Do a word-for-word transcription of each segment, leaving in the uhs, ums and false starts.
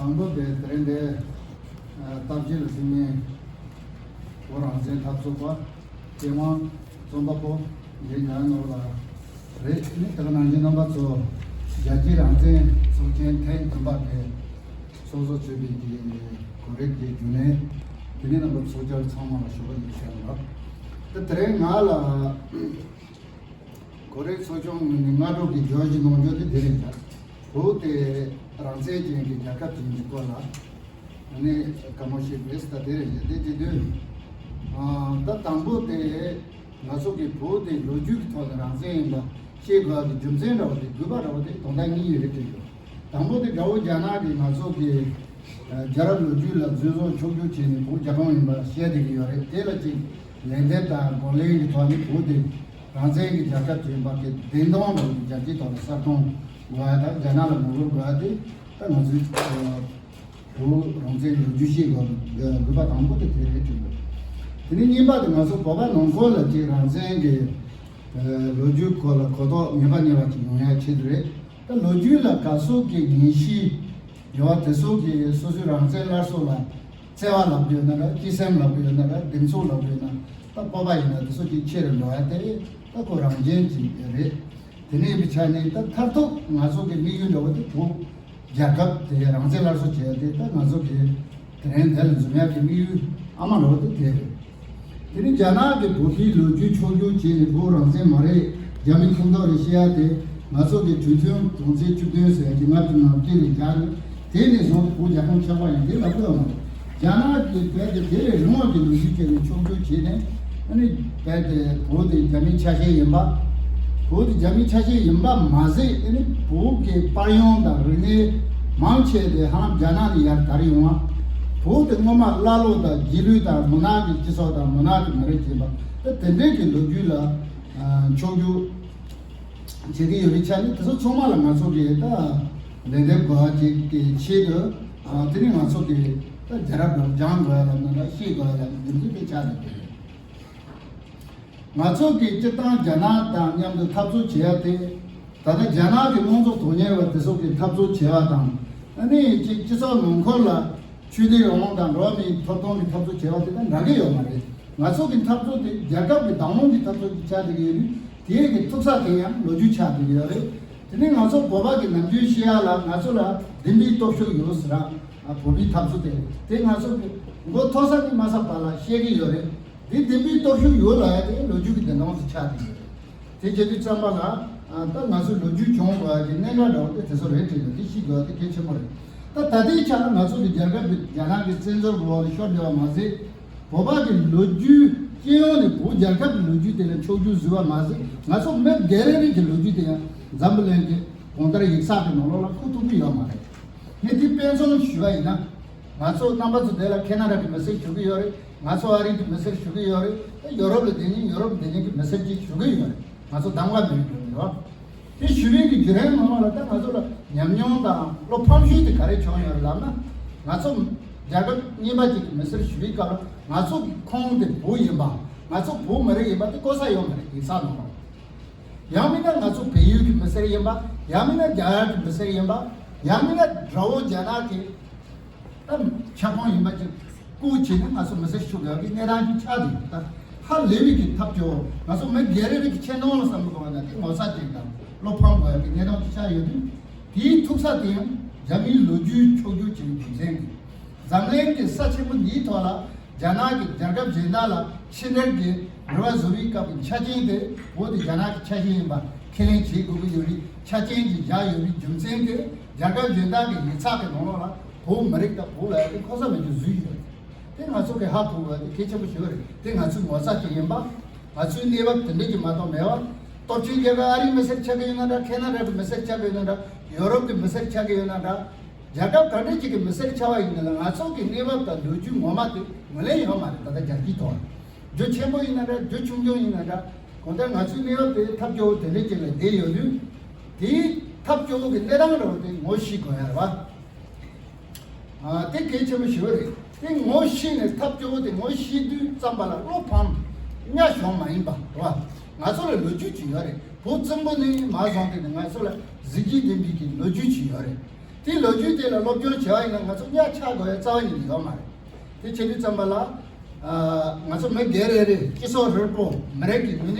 དང་པོ་དེ་དེ་རིང་འདིར་ཨ་སྟབས་གཅིག་ལ་ཐུག་མཁན་བོད་རང་བཙན་འཐབ་རྩོད་པ་སྐྱེ་དབང་རྩོམ་པ་པོ་རྗེ་ཉང་ནོར་ལགས་རེད། ནི་དེ་ག་ནང་བཞིན་རྣམ་པ་ཚོ་རྒྱལ་སྤྱིའི་རང་བཙན་ཚོགས་ཆེན་ཐེངས་བདུན་པ་དེ་ཚོགས་གཙོ་གཙོས་པའི་གི་གོ་རིག་གི་རྒྱུན་ལས་དེ་ནས་རྣམ་པ་ཚོགས་བཅར་ཚང་མ་ལ་ཞུ་བ་ཡིན་ཞུ་ཡ་ཡིན་ལ། དེ་དེ་རིང་ང་ལ་གོ་རིག་ཚོགས་ཆུང་ངོས་ནས་སྔ་དྲོ་གི་བརྗོད་གཞི་གནང་རྒྱུ་དེ་དེ་རེད་ཀྱང་། བོད་དེ་རང་བཙན་ཅན་གྱི་རྒྱལ་ཁབ་ཅིག་ཡིན་པའི་སྐོར་ལ་ཨ་ནི་བཀའ་མོལ་ཞིག་རེད། ད་དེ་རེད་ཀྱང་དེ་དེ་དུས་ཨ་ད་དང་པོ་དེ་ང་ཚོ་གི་བོད་དེ་ལོ་རྒྱུས་ཀྱི་ཐོག་ནས་རང་བཙན་ཡིན་པ་ཤེས་དགོས་པ་གི་རྒྱུ་མཚན་འདྲ་བོ་དེ་དགོས་པ་འདྲ་བོ་དེ་དོན་དག་གཉིས་ཡོད་རེད་དྲན་གྱི་ཡོད། དང་པོ་དེ་དགྲ་བོ་རྒྱ་ནག་གིས་ང་ཚོ་གི་ཨ་རྒྱལ་རབས་ལོ་རྒྱུས་ལ་འཛིན་བཟུང་ཕྱོགས་བསྒྱུར་བྱས་ནས་བོད་རྒྱལ་ཁོངས་ཡིན་པ་བཤད་བསྡད་ཀྱི་ཡོད་རེད། དེ་ལ་གཅིག་ལན་འདེབས་དང་གོ་ལན་གྱི་ཐོག་ནས་བོད་དེ་རང་བཙན་གྱི་རྒྱལ་ཁབ་ཅིག་ཡིན་པ་གི་བདེན་དོན་ལ་རྒྱལ་སྤྱིའི་ཐོག་ལ་གསལ་སྟོན་དགོས་ཡ་དང་རྒྱ་ནག་ལ་ངོ་རྒོལ་དགོས་ཡ་དེ་ད་ང་ཚོའི་ཨ་བོད་རང་བཙན་ལོ་རྒྱུས་ཤེས་དགོས་དགོས་པ་དང་པོ་དེ་དེ་རེད་དྲན་གྱི་འདུག་དེ་ནས་གཉིས་པ་དེ་ང་ཚོ་བོད་པ་ནང་ཁུལ་ལ་གཅིག་རང་བཙན་གྱི་ཨ་ལོ་རྒྱུས་སྐོར་ལ་གོ་རྟོགས་ངེས་པ་རྙེད་པ་ཅིག་ཡོང་ཡ་ཆེད་དུ་རེད། ད་ལོ་རྒྱུས་ལ་ག་ཚོད་ཀྱི་ངེས་ཤེས་ཡོད་པ་དེ་ཚོ་གིས་སོ་སོའི་རང་བཙན་སླར་གསོ་ལ་བརྩེ་བ་ལབ་ཀྱི་ཡོད་ན་འདྲ། སྤྱི་སེམས་ལབ་ཀྱི་ཡོད་ན་འདྲ། གདེང་ཚོད་ལབ་ཀྱི་ཡོད་ན་ད་སྤོབས་པ་ཡིན་ན་དེ་ཚོ་གཅིག་ཆེ་རུ་འགྲོ་ཡ་དེ་ད་ཁོ་རང་བཙན་གྱི་རེད། དེ་ནས་ཡིན་པའི་ཆ་ནས་ད་མཐར་ཐུག་ང་ཚོ་གི་དམིགས་ཡུལ་འདྲ་བོ་དེ་བོད་རྒྱལ་ཁབ་དེ་རང་བཙན་སླར་གསོ་བྱས་ཏེ་ད་ང་ཚོ་གི་དེ་རིང་འདི་ལ་འཛོམས་ཡག་གི་དམིགས་ཡུལ་ཨ་མ་འདྲ་བོ་དེ་དེ་རེད། དེ་ནི་རྒྱ་ནག་གིས་བོད་པའི་ལོ་རྒྱུས་ཕྱོགས་བསྒྱུར་བྱས་ནས་བོད་རང་བཙན་མ་རེད། རྒྱ་མི་ཁྲིམས་ཐོག་རེད་བཤད་ཡ་དེ་ང་ཚོ་གི་གྲོས་མཐུན་གྲོང་ཚོའི་བཅུ་བདུན་ཟེར་ཡ་གི་ལྔ་བཅུ་ང་བརྒྱད་ལས་བརྒྱ་རེད། དེ་ནས་བཟུང་བོད་རྒྱལ་ཁབ་ཆགས་པ་ཡིན་དེ་ལབ་དགོས་མ་རེད། རྒྱ་ནག་གིས་བོད་དེ་དེ་ལས་རིང་བ་གི་ལོ་རྒྱུས་བྱས་ནས་ཕྱོགས་བསྒྱུར་བྱས་ནས་ཨ་ནི་བོད་དེ་བོད་དེ་རྒྱ་མིའི་ཆ་ཤས་ཡིན་པ། བོད་དེ་རྒྱ་མིའི་ཆ་ཤས་ཡིན་པ་མ་ཟད་ཨ་ནི་བོད་ཀྱི་དཔལ་ཡོན་དང་རིག་གནས་མང་ཆེ་དེ་ཧ་ལམ་རྒྱ་ནག་ནས་ཡར་དར་ཡོང་བ། བོད་དེ་སྔོན་མ་ཀླ་ཀློ་དང་རྗེས་ལུས་དང་མུན་ནག་གི་སྤྱི་ཚོགས་དང་མུན་ནག་གི་མི་རིགས་ཡིན་པ་དེ་དེ་འདྲའི་གི་ལོ་རྒྱུས་ལ་ཕྱོགས་བསྒྱུར་བྱེད་ཀྱི་ཡོད་པའི་ཆ་ནས་དེ་ཚོ་ཚང་མ་ལ་ང་ཚོ་གིས་ད་ལན་འདེབས་དགོས་པ་ཅིག་གི་ཆེད་དུ་དེ་ནི་ང་ཚོ་གིས་ད་རྒྱལ་རབས་དང་སྦྱང་དགོས་ཡ་ལ་ན་ད་ཤེས་དགོས་ཡ་ལ་རྒྱུ་མཚན་དེ་ཆགས་བསྡད་ཀྱི་རེད། ང་ཚོ་གིས་སྤྱིར་བཏང་རྒྱ་ནག་དང་མཉམ་དུ་འཐབ་རྩོད་བྱེད་ཡ་དེ་ད་ལྟ་རྒྱ་ནག་གི་དམངས་གཙོ་དོན་གཉེར་བ་དེ་ཚོ་གིས་འཐབ་རྩོད་བྱེད་པ་དང་ཨ་ནི་གཅིག་སྤྱི་ཚོགས་ནང་ཁུལ་ལ་ཆོས་དད་རང་དབང་དང་འགྲོ་བ་མིའི་ཐོབ་ཐང་གི་འཐབ་རྩོད་བྱེད་པ་དེ་དང་འདྲ་གི་ཡོད་མ་རེད། ང་ཚོ་གི་འཐབ་རྩོད་དེ་རྒྱལ་ཁབ་ཀྱི་བདག་དབང་གི་འཐབ་རྩོད་ཅིག་ཆགས་བསྡད་ཀྱི་ཡོད་དུས་དེའི་གི་ཐུག་ས་དེ་ཡང་ལོ་རྒྱུས་ཆགས་བསྡད་ཀྱི་ཡོད་རེད། དེ་ནས་ང་ཚོ་བོད་པ་གི་ནམ་རྒྱུན་བཤད་ཡ་ལ་ང་ཚོ་ལ་བདེན་པའི་སྟོབས་ཤུགས་ཡོད་ཟེར་ར། བོད་པའི་འཐབ་རྩོད་དེ་དེ་ང་ཚོ་གི་མགོ་མཐོ་ས་ནས་དམའ་ས་བར་ལ་བཤད་ཀྱི་ཡོད་རེད། དེ་བདེན་པའི་སྟོབས་ཤུགས་ཡོད་ལ་ཡ་དེ་ལོ་རྒྱུས་ཀྱི་བདེན་དོན་དུ་ཆགས་ཀྱི་ཡོད་རེད། དེ་བྱེད་དུས་ཙམ་པ་ལ་ཨ་ད་ང་ཚོའི་ལོ་རྒྱུས་བྱུང་དགོས་ཡ་གི་གནད་འགག་འདྲ་བོ་དེ་དེ་ཚོ་རེད་དྲན་འདུག་དེ་ཤེས་དགོས་ཡ་དེ་གལ་ཆེན་པོ་རེད། ད་ད་ལྟའི་ཆ་ལ་ང་ཚོ་གི་རྒྱལ་ཁབ་ཀྱི་རྒྱ་ནག་གི་བཙན་འཛུལ་གྱི་འོག་ལ་ཤོར་བསྡད་པ་མ་ཟད། བོད་པ་གི་ལོ་རྒྱུས་སྤྱི་ཡོངས་ནས་བོད་རྒྱལ་ཁབ་ཀྱི་ལོ་རྒྱུས་དེ་ལ་ཕྱོགས་བསྒྱུར་བཟོས་པ་མ་ཟད་ང་ཚོ་མི་སྒེར་རེ་རེ་གི་ལོ་རྒྱུས་དེ་ཡང་འཛམ་བུ་གླིང་གི་གང་ལྟར་ཡིག་ཚགས་ཀྱི་ནང་ལོགས་ལ་བཀོད་ཐུབ་ཀྱི་ཡོད་མ་རེད། ངས་འདི་དཔེ་མཚོན་ཞུས་པ་ཡིན་ན། ང་ཚོ་རྣམ་པ་ཚོ་འདི་ལ་ཁེ་ན་ཌ་གི་མི་སེར་ཞུ་གི་ཡོད་རེད། ང་ཚོ་ཨ་རི་གི་མི་སེར་ཞུ་གི་ཡོད་རེད། ད་ཡོ་རོབ་ལ་བསྡད་མཁན་ཡོ་རོབ་ལ་བསྡད་མཁན་གི་མི་སེར་ཅིག་ཞུ་གི་ཡོད་རེད། ང་ཚོ་གདམ་ག་མི་རིགས་ཡོད་རེད་བ། དེ་ཞུ་བའི་གི་བརྒྱུད་རིམ་ནང་ལ་ད་ང་ཚོ་ལ་ཉམས་མྱོང་དང་བློ་ཕམ་ཤུལ་དེ་ག་རེ་བྱུང་ཡོད་རེད་ལབ་ན། ང་ཚོ་རྒྱལ་ཁབ་གཉིས་པ་ཅིག་གི་མི་སེར་ཞུ་བའི་སྐབས་ལ་ང་ཚོ་གི་ཁོངས་དེ་བོད་ཡིན་པ། ང་ཚོ་བོད་མི་རིགས་ཡིན་པ་དེ་བཀོད་ས་ཡོད་མ་རེད་ཡིག་ཚགས་ནང་ལ། ཡང་མིན་ན་ང་ཚོ་བལ་ཡུལ་གྱི་མི་སེར་ཡིན་པ། ཡང་མིན་ན་རྒྱ་གར་གྱི་མི་སེར་ཡིན་པ། ཡང་མིན་ན་དགྲ་བོ་རྒྱ་ནག་གི་ད་ཁྱབ་ཁོངས་ཡིན་པ་ཅིག་བཀོད་བྱས་ནས་ང་ཚོ་མི་སེར་ཞུ་དགོས་ཀྱི་གནས་སྟངས་ཅིག་ཆགས་འདུག་ད་ཧ་ལས་པའི་གི་ཐབས་སྐྱོ་བོ་ང་ཚོ་མི་སྒེར་རེ་རེ་གི་ཁྱེད་ནང་ལ་བསམ་བློ་གཏོང་བ་ན་དེ་ངོ་ཚ་ཅིག་དང་བློ་ཕམ་དགོས་ཀྱི་གནས་སྟངས་ཅིག་ཆགས་ཡོད་དུས། དེའི་ཐུག་ས་དེ་ཡང་རྒྱ་མིའི་ལོ་རྒྱུས་ཕྱོགས་བསྒྱུར་བྱས་པའི་རྒྱུ་མཚན་གྱིས། འཛམ་གླིང་གི་ས་ཆེན་པོ་འདིའི་ཐོག་ལ་རྒྱ་ནག་གིས་རྒྱལ་ཁབ་གཞན་དག་ལ་ཕྱི་འབྲེལ་གྱི་འབྲེལ་བ་བཟོ་བའི་སྐབས་ཀྱི་ཆ་རྐྱེན་དེ་བོད་དེ་རྒྱ་ནག་གི་ཆ་ཤས་ཡིན་པ་ཁས་ལེན་བྱེད་དགོས་ཀྱི་ཡོད་པའི་ཆ་རྐྱེན་གྱིས་བཞག་ཡོད་པའི་རྒྱུ་མཚན་གྱིས་རྒྱལ་ཁབ་གཞན་དག་གི་ཡིག་ཚགས་ཀྱི་ནང་ལོགས་ལ་བོད་མི་རིགས་དང་བོད་ལ་ཡ་དེ་འཁོད་ས་མེད་རྒྱུ་བཟོས་ཡོད། དེ་ང་ཚོ་གི་ཧ་གོ་དགོས་དེ་གལ་ཆེན་པོ་ཞིག་རེད། དེ་ང་ཚོའི་ངོ་ཚ་ཞིག་ཡིན་པ། ང་ཚོའི་གནས་བབ་དེ་འདྲ་ཅིག་མ་གཏོགས་མེད་པ། སྟོབས་ཆེན་རྒྱལ་ཁབ་ཨ་རིའི་མི་སེར་ཆགས་ཀྱི་ཡོད་ན་འདྲ། ཁེ་ན་ཌ་གི་མི་སེར་ཆགས་ཀྱི་ཡོད་ན་འདྲ། ཡོ་རོབ་ཀྱི་མི་སེར་ཆགས་ཀྱི་ཡོད་ན་འདྲ། རྒྱལ་ཁབ་ག་འདྲ་ཅིག་གི་མི་སེར་ཆགས་པ་ཡིན་ན་ལ་ང་ཚོ་གི་གནས་བབ་དང་ལོ་རྒྱུས་ངོ་མ་དེ་ངོས་ལེན་ཡོད་མ་རེད། ད་ལྟ་རྒྱལ་སྤྱིའི་ཐོག་རྒྱུ་ཆེན་པོ་ཡིན་ན་འདྲ། རྒྱུ་ཆུང་ཆུང་ཡིན་ན་འདྲ། གང་ལྟར་ང་ཚོའི་གནས་བབ་དེ་ཐབས་སྐྱོ་བོ་དེ་འདྲ་ཅིག་ལ་བསྡད་ཡོད་དུས། དེའི་ཐབས་སྐྱོ་བོ་གི་གནས་སྟངས་འདྲ་བོ་དེ་ངོ་ཤེས་དགོས་ཡ་རེད་བ། ཨ་དེ་གལ་ཆེན་པོ་ཞེ་པོ་རེད། དེ་ངོ་ཤེས་ནས་ཐབས་སྐྱོ་བོ་དེ་ངོ་ཤེས་དུས་ཙམ་པ་ལ་བློ་ཕམ་གཉའ་ཞོག་མ་ཡིན་པ་རེད་བ། ང་ཚོ་ལ་ལོ་རྒྱུས་ཅིག་ཡོད་རེད། བོད་བཙན་པོ་ནས་མར་བཟུང་སྟེ་ནས་ང་ཚོ་ལ་གཟི་བརྗིད་ལྡན་པའི་གི་ལོ་རྒྱུས་ཅིག་ཡོད་རེད། དེའི་ལོ་རྒྱུས་དེ་ལ་སློབ་སྦྱོང་བྱས་པ་ཡིན་ན་ང་ཚོ་གཉའ་ཆག་དགོས་ཡ་རྩ་བ་ཉིད་ནས་ཡོད་མ་རེད། དེ་བྱེད་དུས་ཙམ་པ་ལ། ཨ། ང་ཚོ་མི་སྒེར་རེ་རེ་སྤྱི་ཚོགས་རིལ་པོ་མི་རིགས་ཀྱི་ངོས་ནས་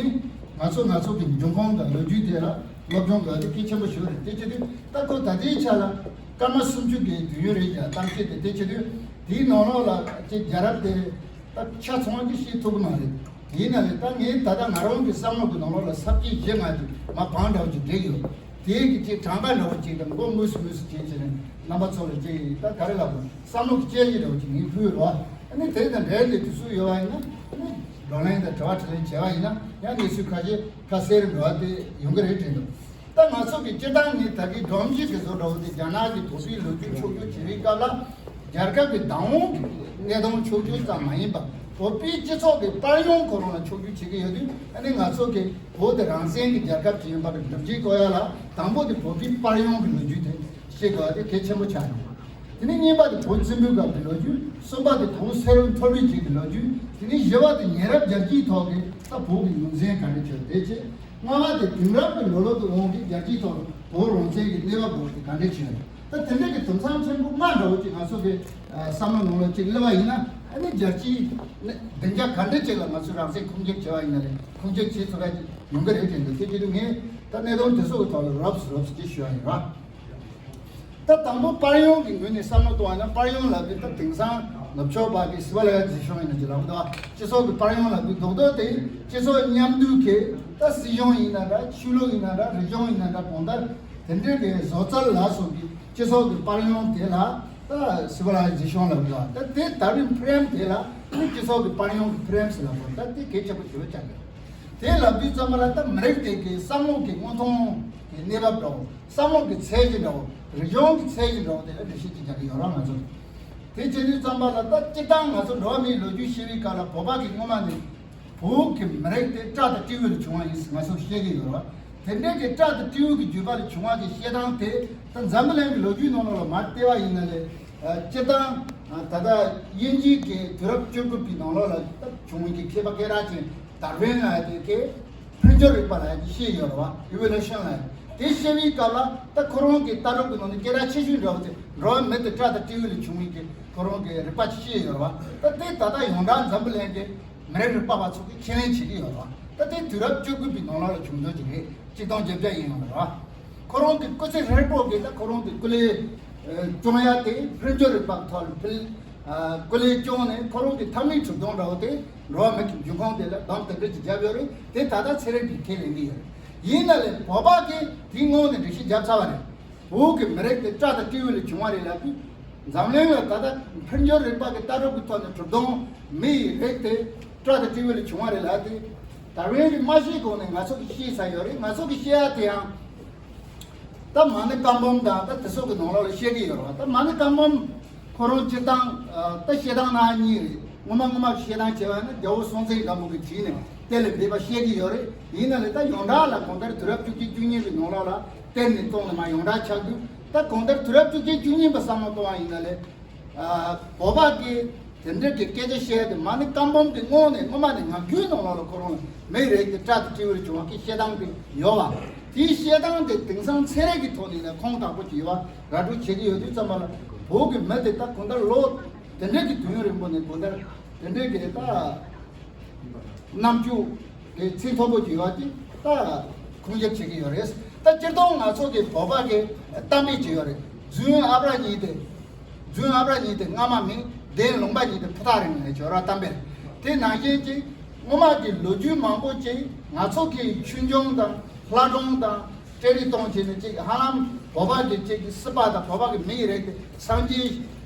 ང་ཚོ་ང་ཚོ་གི་འབྱུང་ཁུངས་དང་ལོ་རྒྱུས་དེ་ལ་སློབ་སྦྱོང་དགོས་དེ་གལ་ཆེན་པོ་ཞིག་རེད། དེ་བྱེད་དུས་ད་ཁོ་ད་ལྟའི་ཆ་ལ་སྐར་མ་སུམ་ཅུ་གི་དུས་ཡུན་རེད་ཀྱང་གཏམ་བཤད་དེ་དེ་བྱེད་དུས་དེའི་ནང་ལོགས་ལ་ཅིག་རྒྱལ་རབས་དེ་ད་ཆ་ཚང་གི་ཤེས་ཐུབ་ཀྱི་མ་རེད། ཡིན་ན་ལས་ད་ངས་ད་ལྟ་ང་རང་གི་བསམ་བློ་གི་ནང་ལོགས་ལ་ས་བཅད་བཞི་ལྔ་དེ་མ་བང་འདྲ་བོ་ཅིག་བསྒྲིགས་ཡོད། དེའི་གི་ཅིག་གྲངས་ཀ་འདྲ་བོ་ཅིག་དང་མགོ་མུས་སུ་མུས་སུ་བྱས་བྱས་ནས་རྣམ་པ་ཚོ་ལ་ཅིག་ད་ག་རེ་ལབ་དགོས། བསམ་བློ་གི་དཔྱད་གཞི་འདྲ་བོ་ཅིག་ངས་ཕུལ་ཡོད་རེད་བ། ཨ་ནི་དེ་དང་འབྲེལ་ཏེ་དུས་ཚོད་ཡོད་པ་ཡིན་ན་ཨ་ནི་བགྲོ་གླེང་དང་དྲི་བ་དྲིས་ལན་བྱས་པ་ཡིན་ན་ཡང་གནས་ཚུལ་ཁ་ཤས་ཁ་གསལ་འགྲོ་བ་དེ་ཡོང་གི་རེད་དྲན་འདུག་ད་ང་ཚོ་གི་སྤྱིར་བཏང་ནི་ད་གིན་སྒྲོམ་གཞི་དེ་ཚོ་འདྲ་བོ་དེ་རྒྱ་ནག་གི་བོད་པའི་ལོ་རྒྱུས་ཕྱོགས་བསྒྱུར་བྱེད་པའི་སྐབས་ལ་རྒྱལ་ཁབ་ཀྱི་བདག་དབང་གི་གནས་སྟངས་ཕྱོགས་བསྒྱུར་ཙམ་མ་ཡིན་པར་བོད་པའི་སྤྱི་ཚོགས་ཀྱི་དཔལ་ཡོན་ཁོ་རང་ལ་ཕྱོགས་བསྒྱུར་བྱེད་ཀྱི་ཡོད་དུས་ཨ་ནི་ང་ཚོ་གི་བོད་དེ་རང་བཙན་གྱི་རྒྱལ་ཁབ་ཅིག་ཡིན་པ་གི་སྒྲུབ་བྱེད་བཀོད་ཡ་ལ་དང་པོ་དེ་བོད་པའི་དཔལ་ཡོན་གྱི་ལོ་རྒྱུས་དེ་ཤེས་དགོས་པ་དེ་གལ་ཆེན་པོ་ཆགས་ཡོང་། དེ་ནས་གཉིས་པ་དེ་བོད་བཙན་པོའི་སྐབས་ཀྱི་ལོ་རྒྱུས། གསུམ་པ་དེ་བོད་སེ་ར་འཕྲོ་བརླག་རྗེས་ཀྱི་ལོ་རྒྱུས། དེ་ནས་བཞི་པ་དེ་ཉེ་རབས་རྒྱལ་སྤྱིའི་ཐོག་གི་ད་བོད་ཀྱི་ངོས་འཛིན་ག་འདྲ་བྱས་དེ་བྱས། ལྔ་པ་དེ་དེང་རབས་ཀྱི་ལོ་ལོག་ཏུ་འོང་གི་རྒྱལ་སྤྱིའི་ཐོག་བོད་རང་བཙན་གྱི་གནས་བབ་འདྲ་བོ་དེ་ག་འདྲ་བྱས་ཡོད། ད་དེ་འདྲ་གི་དུམ་མཚམས་ཆེན་པོ་ལྔ་འདྲ་བོ་ཅིག་ང་ཚོ་གི་བསམ་བློ་ནང་ལ་ཅིག་སླེབས་པ་ཡིན་ན་ཨ་ནི་རྒྱལ་སྤྱིའི་བདེ་འཇགས་ག་འདྲ་ཅིག་ལ་ང་ཚོས་རང་བཙན་ཁུངས་སྐྱེལ་བྱས་པ་ཡིན་ན་རེད། ཁུངས་སྐྱེལ་བྱེད་ཐུབ་ཡ་ཅིག་ཡོང་གི་རེད་དྲན་འདུག་དེ་བྱེད་དུས་ངས་ད་གནད་དོན་དེ་ཚོ་གི་ཐོག་ལ་རོབ་ཙམ་རོབ་ཙམ་ཅིག་ཞུ་ཡ་ཡིན་ར། ད་དང་པོ་དཔལ་ཡོན་གྱི་ངོས་ནས་བསམ་བློ་གཏོང་བ་ན་དཔལ་ཡོན་ལབ་དུས་ད་དེང་སང་ནུབ་ཕྱོགས་པ་གི་སི་ཝི་ལི་ཛེ་ཤོན་ཡིན་ན་ཅི་ལབ་འདུག་སྤྱི་ཚོགས་ཀྱི་དཔལ་ཡོན་ལབ་དུས་རྡོག་རྡོག་དེ་སྤྱི་ཚོགས་མཉམ་འདུས་ཀྱི་ད་སྲིད་གཞུང་ཡིན་ན་འདྲ་ཆོས་ལུགས་ཡིན་ན་འདྲ་རིག་གཞུང་ཡིན་ན་འདྲ་གང་ལྟར་དེ་འདྲའི་གི་བཟོ་རྩལ་ལ་སོགས་ཀྱི་སྤྱི་ཚོགས་ཀྱི་དཔལ་ཡོན་དེ་ལ་ད་སི་ཝི་ལི་ཛེ་ཤོན་ལབ་འདུག་ད་དེ་ད་རིང་ཕི་རེམ་དེ་ལ་སྤྱི་ཚོགས་ཀྱི་དཔལ་ཡོན་གྱི་ཕི་རེམ་ཟེར་ལབ་དགོས། ད་དེ་གལ་ཆེན་པོ་ཞེ་པོ་ཆགས་ཡོད། དེ་ལབ་དུས་ཙམ་པ་ལ་ད་མི་རིགས་དེ་གའི་བསམ་བློ་གི་མངོན་མཐོང་གི་གནས་བབ་འདྲ་བོ། བསམ་བློ་གི་ཚད་གཞི་འདྲ་བོ། རིག་གཞུང་གི་ཚད་གཞི་འདྲ་བོ་དེ་ལ་འགྲེལ་བཤད་ཅིག་རྒྱག་གི་ཡོད་ར་ང་ཚོ། དེ་བྱེད་དུས་ཙམ་པ་ལ་ད་སྤྱིར་བཏང་ང་ཚོ་འགྲོ་བ་མིའི་ལོ་རྒྱུས་ཤེས་པའི་སྐབས་ལ་བོད་པ་གི་སྔོན་མ་ནས་བོད་ཀྱི་མི་རིགས་དེ་སྤྲ་དང་སྤྲེའུ་ལས་བྱུང་བ་ཡིན་ཟེར་ང་ཚོ་བཤད་ཀྱི་ཡོད་ར། དེ་འདྲའི་གི་སྤྲ་དང་སྤྲེའུ་གི་བརྒྱུད་པ་ལས་བྱུང་བ་གི་བཤད་སྟངས་དེ་ད་འཛམ་བུ་གླིང་གི་ལོ་རྒྱུས་ནང་ལོགས་ལ་མར་བལྟས་པ་ཡིན་ན་ལས། སྤྱིར་བཏང་ད་ལྟ་དབྱིན་ཇིའི་གི་དུས་རབས་བཅུ་དགུ་པའི་ནང་ལོགས་ལ་ད་བྱུང་བའི་གི་མཁས་པ་སྐད་གྲགས་ཅན་ཌར་ཝིན་ལ་ཡ་དེ་གི་འཕེལ་འགྱུར་རིག་པ་ལ་ཡ་དེ་བཤད་ཡོད་རེད་བ། ཨི་ཝོ་ལུ་ཤན་ལ་ཡ་དེ་བཤད་པའི་སྐབས་ལ་ད་ཁོ་རང་གི་ལྟ་གྲུབ་ཀྱི་ནང་ནས་སྐད་གྲགས་ཆེ་ཤོས་འདྲ་བོ་དེ་འགྲོ་བ་མི་དེ་སྤྲ་དང་སྤྲེའུ་ལས་བྱུང་བའི་གི་ཁོ་རང་གི་རིག་པ་ཅིག་བཤད་ཡོད་རེད་བ། ད་དེ་ད་ལྟ་ཡོངས་གྲགས་འཛམ་བུ་གླིང་གི་མི་རིགས་རིག་པ་བ་ཚོ་གིས་ཁས་ལེན་བྱེད་ཀྱི་ཡོད་རེད་བ། ད་དེ་དུས་རབས་བཅུ་དགུ་པའི་ནང་ལོགས་ལ་བྱུང་འདུག་ཅིག་རེད། གཅིག་སྟོང་བརྒྱད་བརྒྱ་ཡིན་ཡོང་རེད་བ། ཁོ་རང་གི་སྐུ་ཚེ་ཧྲིལ་པོ་གི་ད་ཁོ་རང་གི་སྐུ་ལས་ཨ་སྐྱོང་ཡ་དེ་འཕེལ་འགྱུར་རིག་པ་ཐོག་ལ་འཕེལ་ཨ་སྐུ་ལས་སྐྱོང་ནས་ཁོ་རང་གི་མཐའ་མའི་གྲུབ་དོན་འདྲ་བོ་དེ་འགྲོ་བ་མི་གི་འབྱུང་ཁུངས་དེ་ལ་གདམ་དེ་འདྲ་ཅིག་བརྒྱབ་ཡོད་རེད། དེ་ད་ལྟ་ཚན་རིག་གིས་ཁས་ལེན་གྱི་ཡོད་རེད། ཡིན་ན་ལས་བོད་པ་གིས་དེའི་སྔོན་ནས་འགྲེལ་བཤད་བརྒྱབ་ཚར་བ་རེད། བོད་ཀྱི་མི་རིགས་དེ་སྤྲ་དང་སྤྲེའུ་ལས་བྱུང་བ་རེད་ལབ་དུས། འཛམ་གླིང་ལ་ད་ལྟ་འཕེལ་འགྱུར་རིག་པ་གི་ལྟ་གྲུབ་ཀྱི་ཐོག་ནས་གྲུབ་དོན་མི་ཡི་རིགས་དེ་སྤྲ་དང་སྤྲེའུ་ལས་བྱུང་བ་རེད་ལབ་དུས། ད་རེས་ཀྱི་མ་ཤེས་གོང་ནས་ང་ཚོ་གིས་ཤེས་ཚར་ཡོད་རེད། ང་ཚོ་གིས་ཤེས་ཡ་དེ་ཡང་ད་མ་ཎི་བཀའ་འབུམ་དང་ད་དེ་ཚོ་གི་ནང་ལོགས་ལ་བཤད་ཀྱི་ཡོད་རེད་བ། ད་མ་ཎི་བཀའ་འབུམ་ཁོ་རང་སྤྱིར་བཏང་ད་བཤད་སྟངས་སྣ་གཉིས་རེད། སྔོན་མ་སྔོན་མ་བཤད་སྟངས་བྱས་པ་ན་རྒྱལ་པོ་སྲོང་བཙན་སྒམ་པོ་གིས་བྲིས་ནས་གཏེར་ལས་འབེབས་པ་བཤད་ཀྱི་ཡོད་རེད། ཡིན་ན་ལས་ད་ཡོངས་གྲགས་ལ་གང་ལྟར་དུས་རབས་བཅུ་གཅིག་བཅུ་གཉིས་པའི་ནང་ལོགས་ལ་གཏེར་ནས་བཙོངས་ནས་མར་ཡོངས་གྲགས་ཆགས་དུས། ད་གང་ལྟར་དུས་རབས་བཅུ་གཅིག་བཅུ་གཉིས་པ་བསམ་བློ་གཏོང་བ་ཡིན་ན་ལས། ཨ་བོད་པ་གིས་དེ་འདྲ་གི་སྐད་ཆ་བཤད་དེ་མ་ཎི་བཀའ་འབུམ་གྱི་སྔོན་ནས་སྔོན་མ་ནས་ངག་རྒྱུན་ནང་ལོགས་ལ་ཁོ་རང་ལ་མི་རིགས་ཀྱི་སྤྲ་དང་སྤྲེའུ་ལས་བྱུང་བ་གི་བཤད་སྟངས་དེ་ཡོད་བ། དེའི་བཤད་སྟངས་དེ་དེང་སང་ཚན་རིག་གི་ཐོག་ནས་ནས་ཁུངས་དག་པོ་ཅིག་ཡོད་བ་ར་སྤྲོད་བྱེད་ཀྱི་ཡོད་དུས་ཙམ་པ་ལ་བོད་ཀྱི་མི་དེ་ད་གང་ལྟར་ལོ་དེ་འདྲ་གི་དུས་ཡུན་རིང་པོ་ནས་གང་ལྟར་དེ་འདྲ་གི་ད། རྣམ་འགྱུར་གྱི་ཚད་མཐོན་པོ་ཅིག་ཡོད་དེ་ད་ཁུངས་སྐྱེལ་བྱེད་ཀྱི་ཡོད་རེད། ད་སྤྱིར་བཏང་ང་ཚོ་གི་བོད་པ་གི་གཏམ་དཔེ་ཅིག་ཡོད་རེད། རྫུན་ཨ་བྲ་ཉིད་དེ། རྫུན་ཨ་བྲ་ཉིད་དེ་རྔ་མ་མིན། བདེན་ལུང་པ་ཉིད་དེ་ཕུ་ཐག་རིང་ལབ་ཀྱི་ཡོད་རེད་གཏམ་དཔེ། དེ་ནང་བཞིན་གྱི་སྔོན་མ་གི་ལོ་རྒྱུས་མང་པོ་ཅིག་ང་ཚོ་གི་ཆོས་འབྱུང་དང་ལྷ་སྒྲུང་དང་འབྲེལ་བའི་སྟོང་བྱས་ནས་ཅིག་ཧ་ལམ་བོད་པ་གི་ཅིག་གི་སྲིད་པ་དང་བོད་པ་གི་མི་ཡི་རིགས་དེ་སངས་རྒྱས་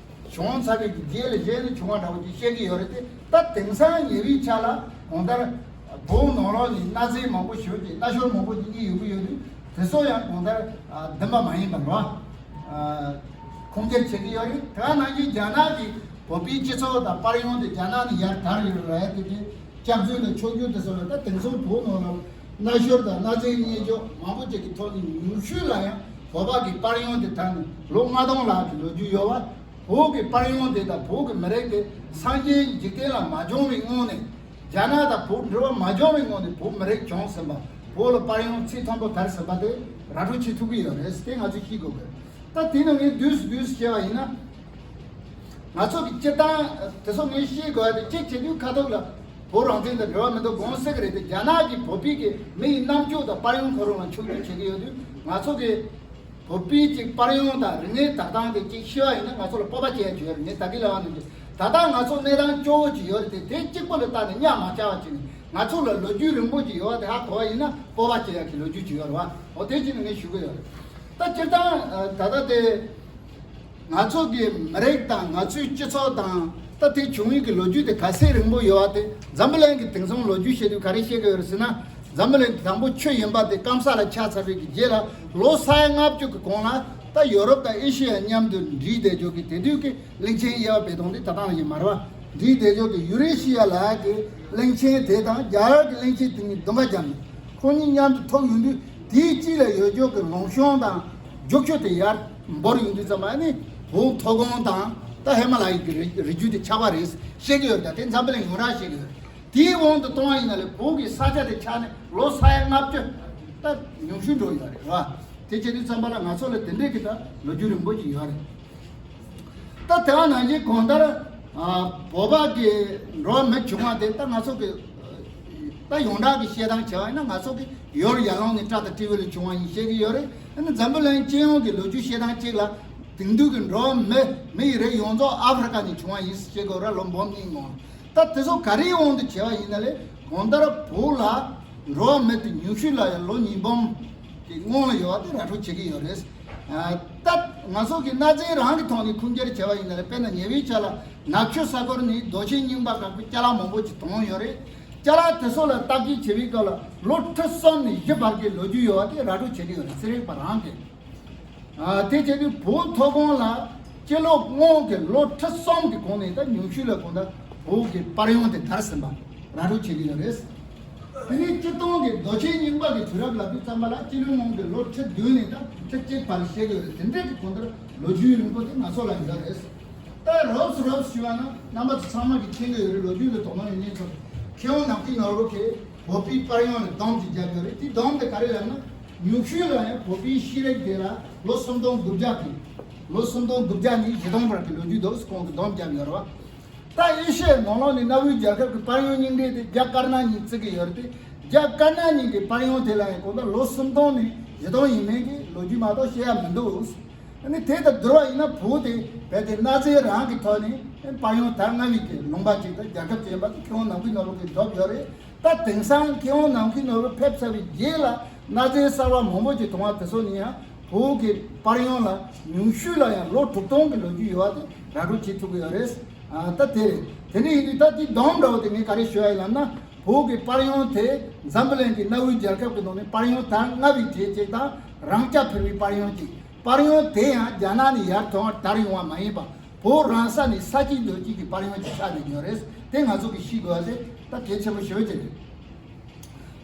བྱུང་ཚར་བའི་རྗེས་ལ་གཞན་ནས་བྱུང་བ་འདྲ་བོ་ཅིག་བཤད་ཀྱི་ཡོད་རེད་དེ། ད་དེང་སང་ཉེ་བའི་ཆ་ལ་གང་ལྟར་བོད་ནང་ལོགས་ནས་གནའ་རྫས་མང་པོ་ཞིག་གི་གནའ་ཤུལ་མང་པོ་ཅིག་རྙེད་ཡོང་གི་ཡོད་དུས་དེ་ཚོ་ཡང་གང་ལྟར་བདེན་པ་མ་ཡིན་པ་རེད་བ། ཁུངས་སྐྱེལ་བྱེད་ཀྱི་ཡོད་རེད། དེ་ག་ནང་བཞིན་རྒྱ་ནག་གི་བོད་པའི་སྤྱི་ཚོགས་དང་དཔལ་ཡོན་དེ་རྒྱ་ནག་ནས་ཡར་དར་ཡོད་རེད་དེ་དེ། སྐྱག་རྫུན་དང་ཆོས་བརྒྱུད་དེ་ཚོ་ལ་ད་དེང་སང་བོད་ནང་ལ་གནའ་ཤུལ་དང་གནའ་རྫས་རྙེད་འཇོག་མང་པོ་ཅིག་གི་ཐོག་ནས་ཉུང་ཤོས་ལ་ཡང་བོད་པ་གི་དཔལ་ཡོན་དེ་ད་ནི་ལོ་ལྔ་སྟོང་ལྷག་གི་ལོ་རྒྱུས་ཡོད་པ། བོད་ཀྱི་དཔལ་ཡོན་དེ་དང་བོད་ཀྱི་མི་རིགས་དེ་སངས་རྒྱས་འཇིག་རྟེན་ལ་མ་བྱུང་བའི་སྔོན་ནས་རྒྱ་ནག་དང་བོད་འབྲེལ་བ་མ་བྱུང་བའི་སྔོན་ནས་བོད་མི་རིགས་བྱུང་ཟིན་པ། བོད་ལ་དཔལ་ཡོན་ཚད་མཐོན་པོ་དར་ཟིན་པ་དེ་ར་སྤྲོད་བྱེད་ཐུབ་ཀྱི་ཡོད་རེད། དེ་ང་ཚོས་ཤེས་དགོས་གི། ད་དེ་ནི་ངས་བསྡུས་སུ་བསྡུས་སུ་བཤད་པ་ཡིན་ན། ང་ཚོ་གི་སྤྱིར་བཏང་དེ་ཚོ་ངས་ཤེས་དགོས་ཡ་དེ། གཅིག་བྱེད་དུས་ཁ་ཐུག་ལ་བོད་རང་བཙན་དང་འབྲེལ་བ་མི་འདུག་དགོངས་སྲིད་ཀྱི་རེད་དེ། རྒྱ་ནག་གི་བོད་པའི་གི་མི་ཡི་རྣམ་འགྱུར་དང་པར་ཡང་ཁོ་རང་ལ་ཕྱོགས་སྒྱུར་བྱེད་ཀྱི་ཡོད་དུས། ང་ཚོ་གི་བོད་པའི་གཅིག་པར་ཡང་དང་རིག་གནས་དག་སྟངས་དེ་གཅིག་ཤེས་པ་ཡིན་ན་ང་ཚོ་ལ་སྤོབས་པ་སྐྱེ་ཡ་ཅིག་ཡོད་རེད། ངས་ད་གིན་ལབ་པ་ནང་བཞིན་ད་ལྟ་ང་ཚོ་གནས་སྟངས་སྐྱོ་བོ་ཅིག་ཡོད་རེད་དེ། དེ་གཅིག་པོ་ལ་བལྟས་ནས་གཉའ་མ་བཅག་པ་ཅིག་ནས། ང་ཚོ་ལ་ལོ་རྒྱུས་རིང་པོ་ཅིག་ཡོད་པ་དེ་ཧ་གོ་བ་ཡིན་ན་སྤོབས་པ་སྐྱེ་ཡ་གི་ལོ་རྒྱུས་ཅིག་ཡོད་རེད་བ། འོ་དེ་ཅིག་ནི་ངས་ཞུ་གི་ཡོད་རེད། ད་སྤྱིར་བཏང་ད་ལྟ་དེ་ང་ཚོ་གི་མི་རིགས་དང་ང་ཚོའི་སྤྱི་ཚོགས་དང་ད་དེ་བྱུང་ཡུལ་གྱི་ལོ་རྒྱུས་དེ་ག་ཚད་རིང་པོ་ཡོད་པ་དེ། འཛམ་བུ་གླིང་གི་དེང་སང་ལོ་རྒྱུས་བཤད་དུས་ག་རེ་བཤད་ཀྱི་ཡོད་རེད་ཟེར་ན། འཛམ་བུ་གླིང་དང་པོ་ཆུ་ཡིན་པ་དེ་སྐམ་ས་ལ་ཆགས་ཚར་བའི་གི་རྗེས་ལ་ལོ་ས་ཡ་ལྔ་བཅུ་གི་གོང་ལ་ད་ཡོ་རོབ་དང་ཨེ་ཤི་ཡ་མཉམ་དུ་འདྲེས་བསྡད་ཆོག་གི། དེ་དུས་ཀྱི་གླིང་ཆེན་དབྱེ་བ་སྦས་སྟངས་དེ་ད་ལྟ་ནང་བཞིན་མ་རེད་བ། འདྲེས་བསྡད་ཆོག་གི་ཡུ་རེ་ཤི་ཡ་ལབ་ཡ་གི་གླིང་ཆེན་དེ་དང་རྒྱ་གར་གྱི་གླིང་ཆེན་དེ་གཉིས་རྡུང་ཁ་བརྒྱབ་ནས་ཁོ་གཉིས་མཉམ་དུ་ཐུག་ཡོང་དུས། དེའི་དཀྱིལ་ལ་ཡོད་ཆོག་གི་ལུང་གཤོང་དང་རྒྱུག་ཆུ་དེ་ཡར་འབོར་ཡོང་དུས་ཙམ་པ་ནི་བོད་མཐོ་སྒང་དང་ད་ཧི་མ་ལ་ཡའི་གི་རི་རི་རྒྱུད་དེ་ཆགས་པ་རེད་བཤད་ཀྱི་ཡོད། ད་དེ་འཛམ་བུ་གླིང་ཡོངས་གྲགས་བཤད་ཀྱི་ཡོད། དེའི་དབང་དུ་གཏོང་བ་ཡིན་ན་ལས་བོད་ཀྱི་ས་ཆ་དེ་ཆགས་ནས་ལོ་ས་ཡ་ལྔ་བཅུ་ད་ཉུང་ཤོས་འགྲོ་ཡོད་རེད་བ། དེ་བྱེད་དུས་ཙམ་པ་ལ་ང་ཚོ་ལ་དེ་འདྲའི་གི་ད་ལོ་རྒྱུས་རིང་པོ་ཅིག་ཡོད་རེད། ད་དེ་བ་ནང་བཞིན་གང་ལྟར་ཨ་བོད་པ་གི་འགྲོ་བ་མི་བྱུང་བ་དེ་ད་ང་ཚོ་གི་ད་ཡོངས་གྲགས་ཀྱི་བཤད་སྟངས་བྱས་པ་ཡིན་ན། ང་ཚོ་གི་ཡུལ་ཡར་ལུང་ནས་སྤྲ་དང་སྤྲེའུ་ལ་བྱུང་བ་ཡིན་བཤད་ཀྱི་ཡོད་རེད། ཨ་ནི་འཛམ་བུ་གླིང་སྤྱི་ཡོངས་ཀྱི་ལོ་རྒྱུས་བཤད་སྟངས་གཅིག་ལ་དེང་དུས་ཀྱི་འགྲོ་བ་མི་མི་ཡི་རིགས་ཡོངས་རྫོགས་ཨ་ཧྥེ་རི་ཀ་ནས་བྱུང་བ་ཡིན་བཤད་ཀྱི་ཡོད་རེད། ལོ་འབུམ་གཉིས་སྔོན། ད་དེ་ཚོ་ག་རེའི་དབང་དུ་བྱས་པ་ཡིན་ན་ལས། གང་ལྟར་བོད་ལ་འགྲོ་བ་མི་དེ་ཉུང་ཤོས་ལ་ཡང་ལོ་ཉིས་འབུམ་གྱི་སྔོན་ལ་ཡོད་པ་དེ་ར་སྤྲོད་བྱེད་ཀྱི་ཡོད་རེད། ཨ་ད་ང་ཚོ་གི་གནའ་རྫས་རང་གི་ཐོག་ནས་ཁུངས་སྐྱེལ་བྱས་པ་ཡིན་ན་ལས། དཔེར་ན་ཉེ་བའི་ཆར་ལ་ནག་ཆུ་ས་ཁུལ་ནས་རྡོ་ཆས་རྙིང་པ་དཀར་པོའི་ཅ་ལག་མང་པོ་ཅིག་བཏོན་ཡོད་རེད། ཅ་ལག་དེ་ཚོ་ལ་བརྟག་དཔྱད་བྱེད་པའི་སྐབས་ལ་ལོ་ཁྲི་གསུམ་ནས་བཞི་བར་གྱི་ལོ་རྒྱུས་ཡོད་པ་དེ་ར་སྤྲོད་བྱེད་ཀྱི་ཡོད་རེད། ཚན་རིག་པ་རང་གིས། ཨ་དེ་བྱེད་དུས་བོད་མཐོ་སྒང་ལ་སྤྱི་ལོ་སྔོན་གྱི་ལོ་ཁྲི་གསུམ་གྱི་གོང་ནས་ད་ཉུང་ཤོས་ལ་གང་ལྟར་བོད་ཀྱི་པར་ཡང་དེ་དར་ཟིན་པ་ར་སྤྲོད་བྱེད་ཀྱི་ཡོད་རེད། དེ་ནས་སྤྱིར་བཏང་གི་རྡོ་ཆས་རྙིང་པ་གི་དུས་རབས་ལབ་དུས་ཙམ་པ་ལ་སྤྱི་ལོ་སྔོན་གྱི་ལོ་ཁྲི་བདུན་ནས་ད་ཁྲི་གཅིག་བར་བཤད་ཀྱི་ཡོད་རེད། དེ་འདྲའི་གི་གང་ལྟར་ལོ་རྒྱུས་རིང་པོ་དེ་ང་ཚོ་ལ་ཡོད་རེད། ད་རོབ་ཙམ་རོབ་ཙམ་ཞུས་པ་ན་རྣམ་པ་ཚོ་ཚང་མ་གིས་མཁྱེན་གྱི་ཡོད་རེད། ལོ་རྒྱུས་ལ་དོ་སྣང་ཡོད་མཁན་ཚོ། མཁས་དབང་ནམ་མཁའི་ནོར་བུ་གིས་བོད་པའི་པར་ཡང་ལ་སྡོམ་ཅིག་བརྒྱབ་ཡོད་རེད། དེ་སྡོམ་དེ་ག་རེ་ལབ་ན། ཉུང་ཤོས་ལ་ཡང་བོད་པའི་ཤེས་རིག་དེ་ལ་ལོ་སུམ་སྟོང་དགུ་བརྒྱ་གི། ལོ་སུམ་སྟོང་དགུ་བརྒྱ་ནས་བཞི་སྟོང་བར་གྱི་ལོ་རྒྱུས་འདུག་ཁོང་གིས་སྡོམ་བརྒྱབ་ཡོད་རེད་བ། ད་ཨེ་ཤི་ཡའི་ནང་ལོགས་ནས་གནའ་བོའི་རྒྱལ་ཁབ་ཀྱི་པར་ཡང་རྙིང་གྲས་དེ་རྒྱ་དཀར་ནག་གཉིས་བརྩི་གི་ཡོད་རེད་དེ། རྒྱ་དཀར་ནག་གཉིས་ཀྱི་པར་ཡང་དེ་ལ་ཡང་གང་ལྟར་ལོ་སུམ་སྟོང་ནས་བཞི་སྟོང་ཡིན་མིན་གྱི་ལོ་རྒྱུས་མ་གཏོགས་བཤད་ཡ་མི་འདུག་ཨ་ནི་དེ་དང་བསྡུར་བ་ཡིན་ན་བོད་དེ་རྦད་དེ་གནའ་རྫས་རང་གི་ཐོག་ནས་པར་ཡང་དར་སྔ་བའི་གི་ལུང་པ་ཅིག་དང་རྒྱལ་ཁབ་ཅིག་ཡིན་པ་དེ་མཁས་དབང་ནམ་མཁའི་ནོར་བུ་གིས་བསྒྲུབས་ཡོད་རེད། ད་དེང་སང་མཁས་དབང་ནམ་མཁའི་ནོར་བུ་ཕེབས་ཚར་བའི་རྗེས་ལ་གནའ་རྫས་གསར་བ་མང་པོ་ཅིག་མཐོང་བ་དེ་ཚོ་ནི་ཡང་བོད་ཀྱི་པར་ཡང་ལ་ཉུང་ཤོས་ལ་ཡང་ལོ་དྲུག་སྟོང་གི་ལོ་རྒྱུས་ཡོད་པ་དེ་ར་སྤྲོད་བྱེད་ཐུབ་ཀྱི་ཡོད་རེད། ཨ་ད་དེ་རེད། དེ་འདྲ་ཡིན་དུས་ད་དེ་སྡོམ་འདྲ་བོ་དེ་ངས་ག་རེ་ཞུ་ཡ་ཡིན་ལབ་ན། བོད་ཀྱི་པར་ཡང་དེ་འཛམ་བུ་གླིང་གི་གནའ་བོའི་རྒྱལ་ཁབ་ཀྱི་ནང་ནས་པར་ཡང་དར་སྔ་བའི་གྲས་གཅིག་དང་། རང་རྐྱ་འཕེར་བའི་པར་ཡང་གཅིག་པར་ཡང་དེ་ཡང་རྒྱ་ནག་ནས་ཡར་ཐོན་དར་ཡོང་བ་མ་ཡིན་པ། བོད་རང་ས་ནས་ས་སྐྱེས་རྡོ་སྐྱེས་ཀྱི་པར་ཡང་ཅིག་ཆགས་བསྡད་ཡོད་རེད། དེ་ང་ཚོ་གིས་ཤེས་དགོས་པ་དེ་ད་གལ་ཆེན་པོ་ཞེ་པོ་ཅིག་རེད།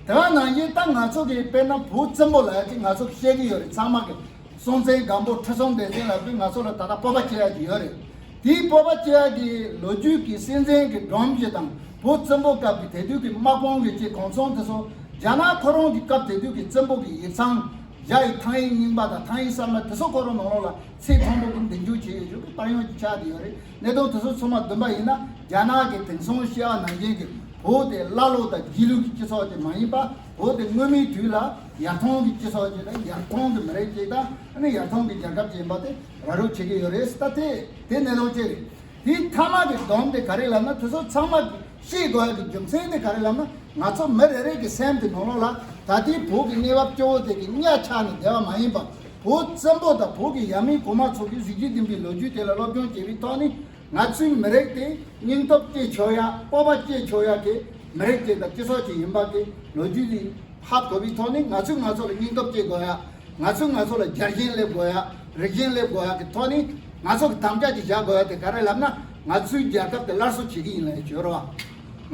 དེ་བ་ནང་བཞིན་ད་ང་ཚོ་གིས་དཔེར་ན་བོད་བཙན་པོ་ལབ་ཡ་ཅིག་ང་ཚོ་བཤད་ཀྱི་ཡོད་རེད། ཚང་མ་གིས་སྲོང་བཙན་སྒམ་པོ་ཁྲི་སྲོང་ལྡེ་བཙན་ལབ་དུས་ང་ཚོ་ལ་ད་ལྟ་སྤོབས་པ་སྐྱེ་ཡ་ཅིག་ཡོད་རེད། དེའི་སྤོབས་པ་སྐྱེ་ཡ་གི་ལོ་རྒྱུས་ཀྱི་སྲིད་འཛིན་གྱི་སྒྲོམ་གཞི་དང་བོད་བཙན་པོ་སྐབས་ཀྱི་དེ་དུས་ཀྱི་དམག་དཔུང་གི་ཅིག་གོ་མཚོན་དེ་ཚོ་རྒྱ་ནག་ཁོ་རང་གི་སྐབས་དེ་དུས་ཀྱི་བཙན་པོ་གི་ཡིག་ཚང་། རྒྱ་ཡི་ཐང་ཡིག་རྙིང་པ་དང་ཐང་ཡིག་གསར་མ་དེ་ཚོ་ཁོ་རང་ནང་ལོགས་ལ་ཚིག་མཐོན་པོ་གི་འདེགས་འཇོག་བྱས་ཡོད་ཆོག་གི་པར་ཡང་ཅིག་ཆགས་བསྡད་ཡོད་རེད། གནད་དོན་དེ་ཚོ་ཚང་མ་བསྡོམས་པ་ཡིན་ན་རྒྱ་ནག་གི་དེང་སང་བཤད་པ་ནང་བཞིན་གྱི་བོད་དེ་ཀླ་ཀློ་དང་སྒྱིད་ལུག་གི་སྤྱི་ཚོགས་ཅིག་མ་ཡིན་པ། བོད་དེ་སྔོན་མའི་དུས་ལ་ཡར་ཐོན་གྱི་སྤྱི་ཚོགས་ཅིག་དང་ཡར་ཐོན་གྱི་མི་རིགས་ཅིག་དང་ཨ་ནི་ཡར་ཐོན་གྱི་རྒྱལ་ཁབ་ཅིག་ཡིན་པ་དེ་ར་སྤྲོད་བྱེད་ཀྱི་ཡོད་རེད། ད་དེ་དེ་གནད་དོན་གཅིག་རེད། དེའི་མཐའ་མ་གི་སྡོམ་དེ་ག་རེ་ལབ་ན། དེ་ཚོ་ཚང་མ་གི་ཤེས་དགོས་ཡ་གི་རྒྱུ་མཚན་དེ་ག་རེ་ལབ་ན། ང་ཚོ་མི་རེ་རེ་གི་སེམས་དེ་ནང་ལོགས་ལ་ད་ལྟའི་བོད་ཀྱི་གནས་བབ་སྐྱོ་བོ་དེ་གི་གཉའ་ཆག་ནས་བསྡད་པ་མ་ཡིན་པ། བོད་བཙན་པོ་དང་བོད་ཀྱི་ཡབ་མེས་གོང་མ་ཚོ་གི་གཟི་བརྗིད་ལྡན་པའི་ལོ་རྒྱུས་དེ་ལ་སློབ་སྦྱོང་བྱེད་པའི་ཐོག་ནས་ང་ཚོའི་མི་རིགས་དེ་སྙིང་སྟོབས་སྐྱེད་ཆོག་ཡ། སྤོབས་པ་སྐྱེད་ཆོག་ཡ་གི་མི་རིགས་ཅིག་དང་སྤྱི་ཚོགས་ཅིག་ཡིན་པ་གི་ལོ་རྒྱུས་དེ་ཧ་གོ་བའི་ཐོག་ནས་ང་ཚོས་ང་ཚོ་ལ་སྙིང་སྟོབས་སྐྱེད་དགོས་ཡ། ང་ཚོས་ང་ཚོ་ལ་རྒྱལ་ཞེན་སླེབས་དགོས་ཡ། རིགས་ཞེན་སླེབས་དགོས་ཡ་གི་ཐོག་ནས་ང་ཚོ་གི་དམ་བཅའ་ཅིག་བཞག་དགོས་ཡ་དེ་ག་རེ་ལབ་ན། ང་ཚོའི་རྒྱལ་ཁབ་དེ་སླར་གསོ་བྱེད་ཀྱི་ཡིན་ལབ་ཡ་བརྗོད་རོགས།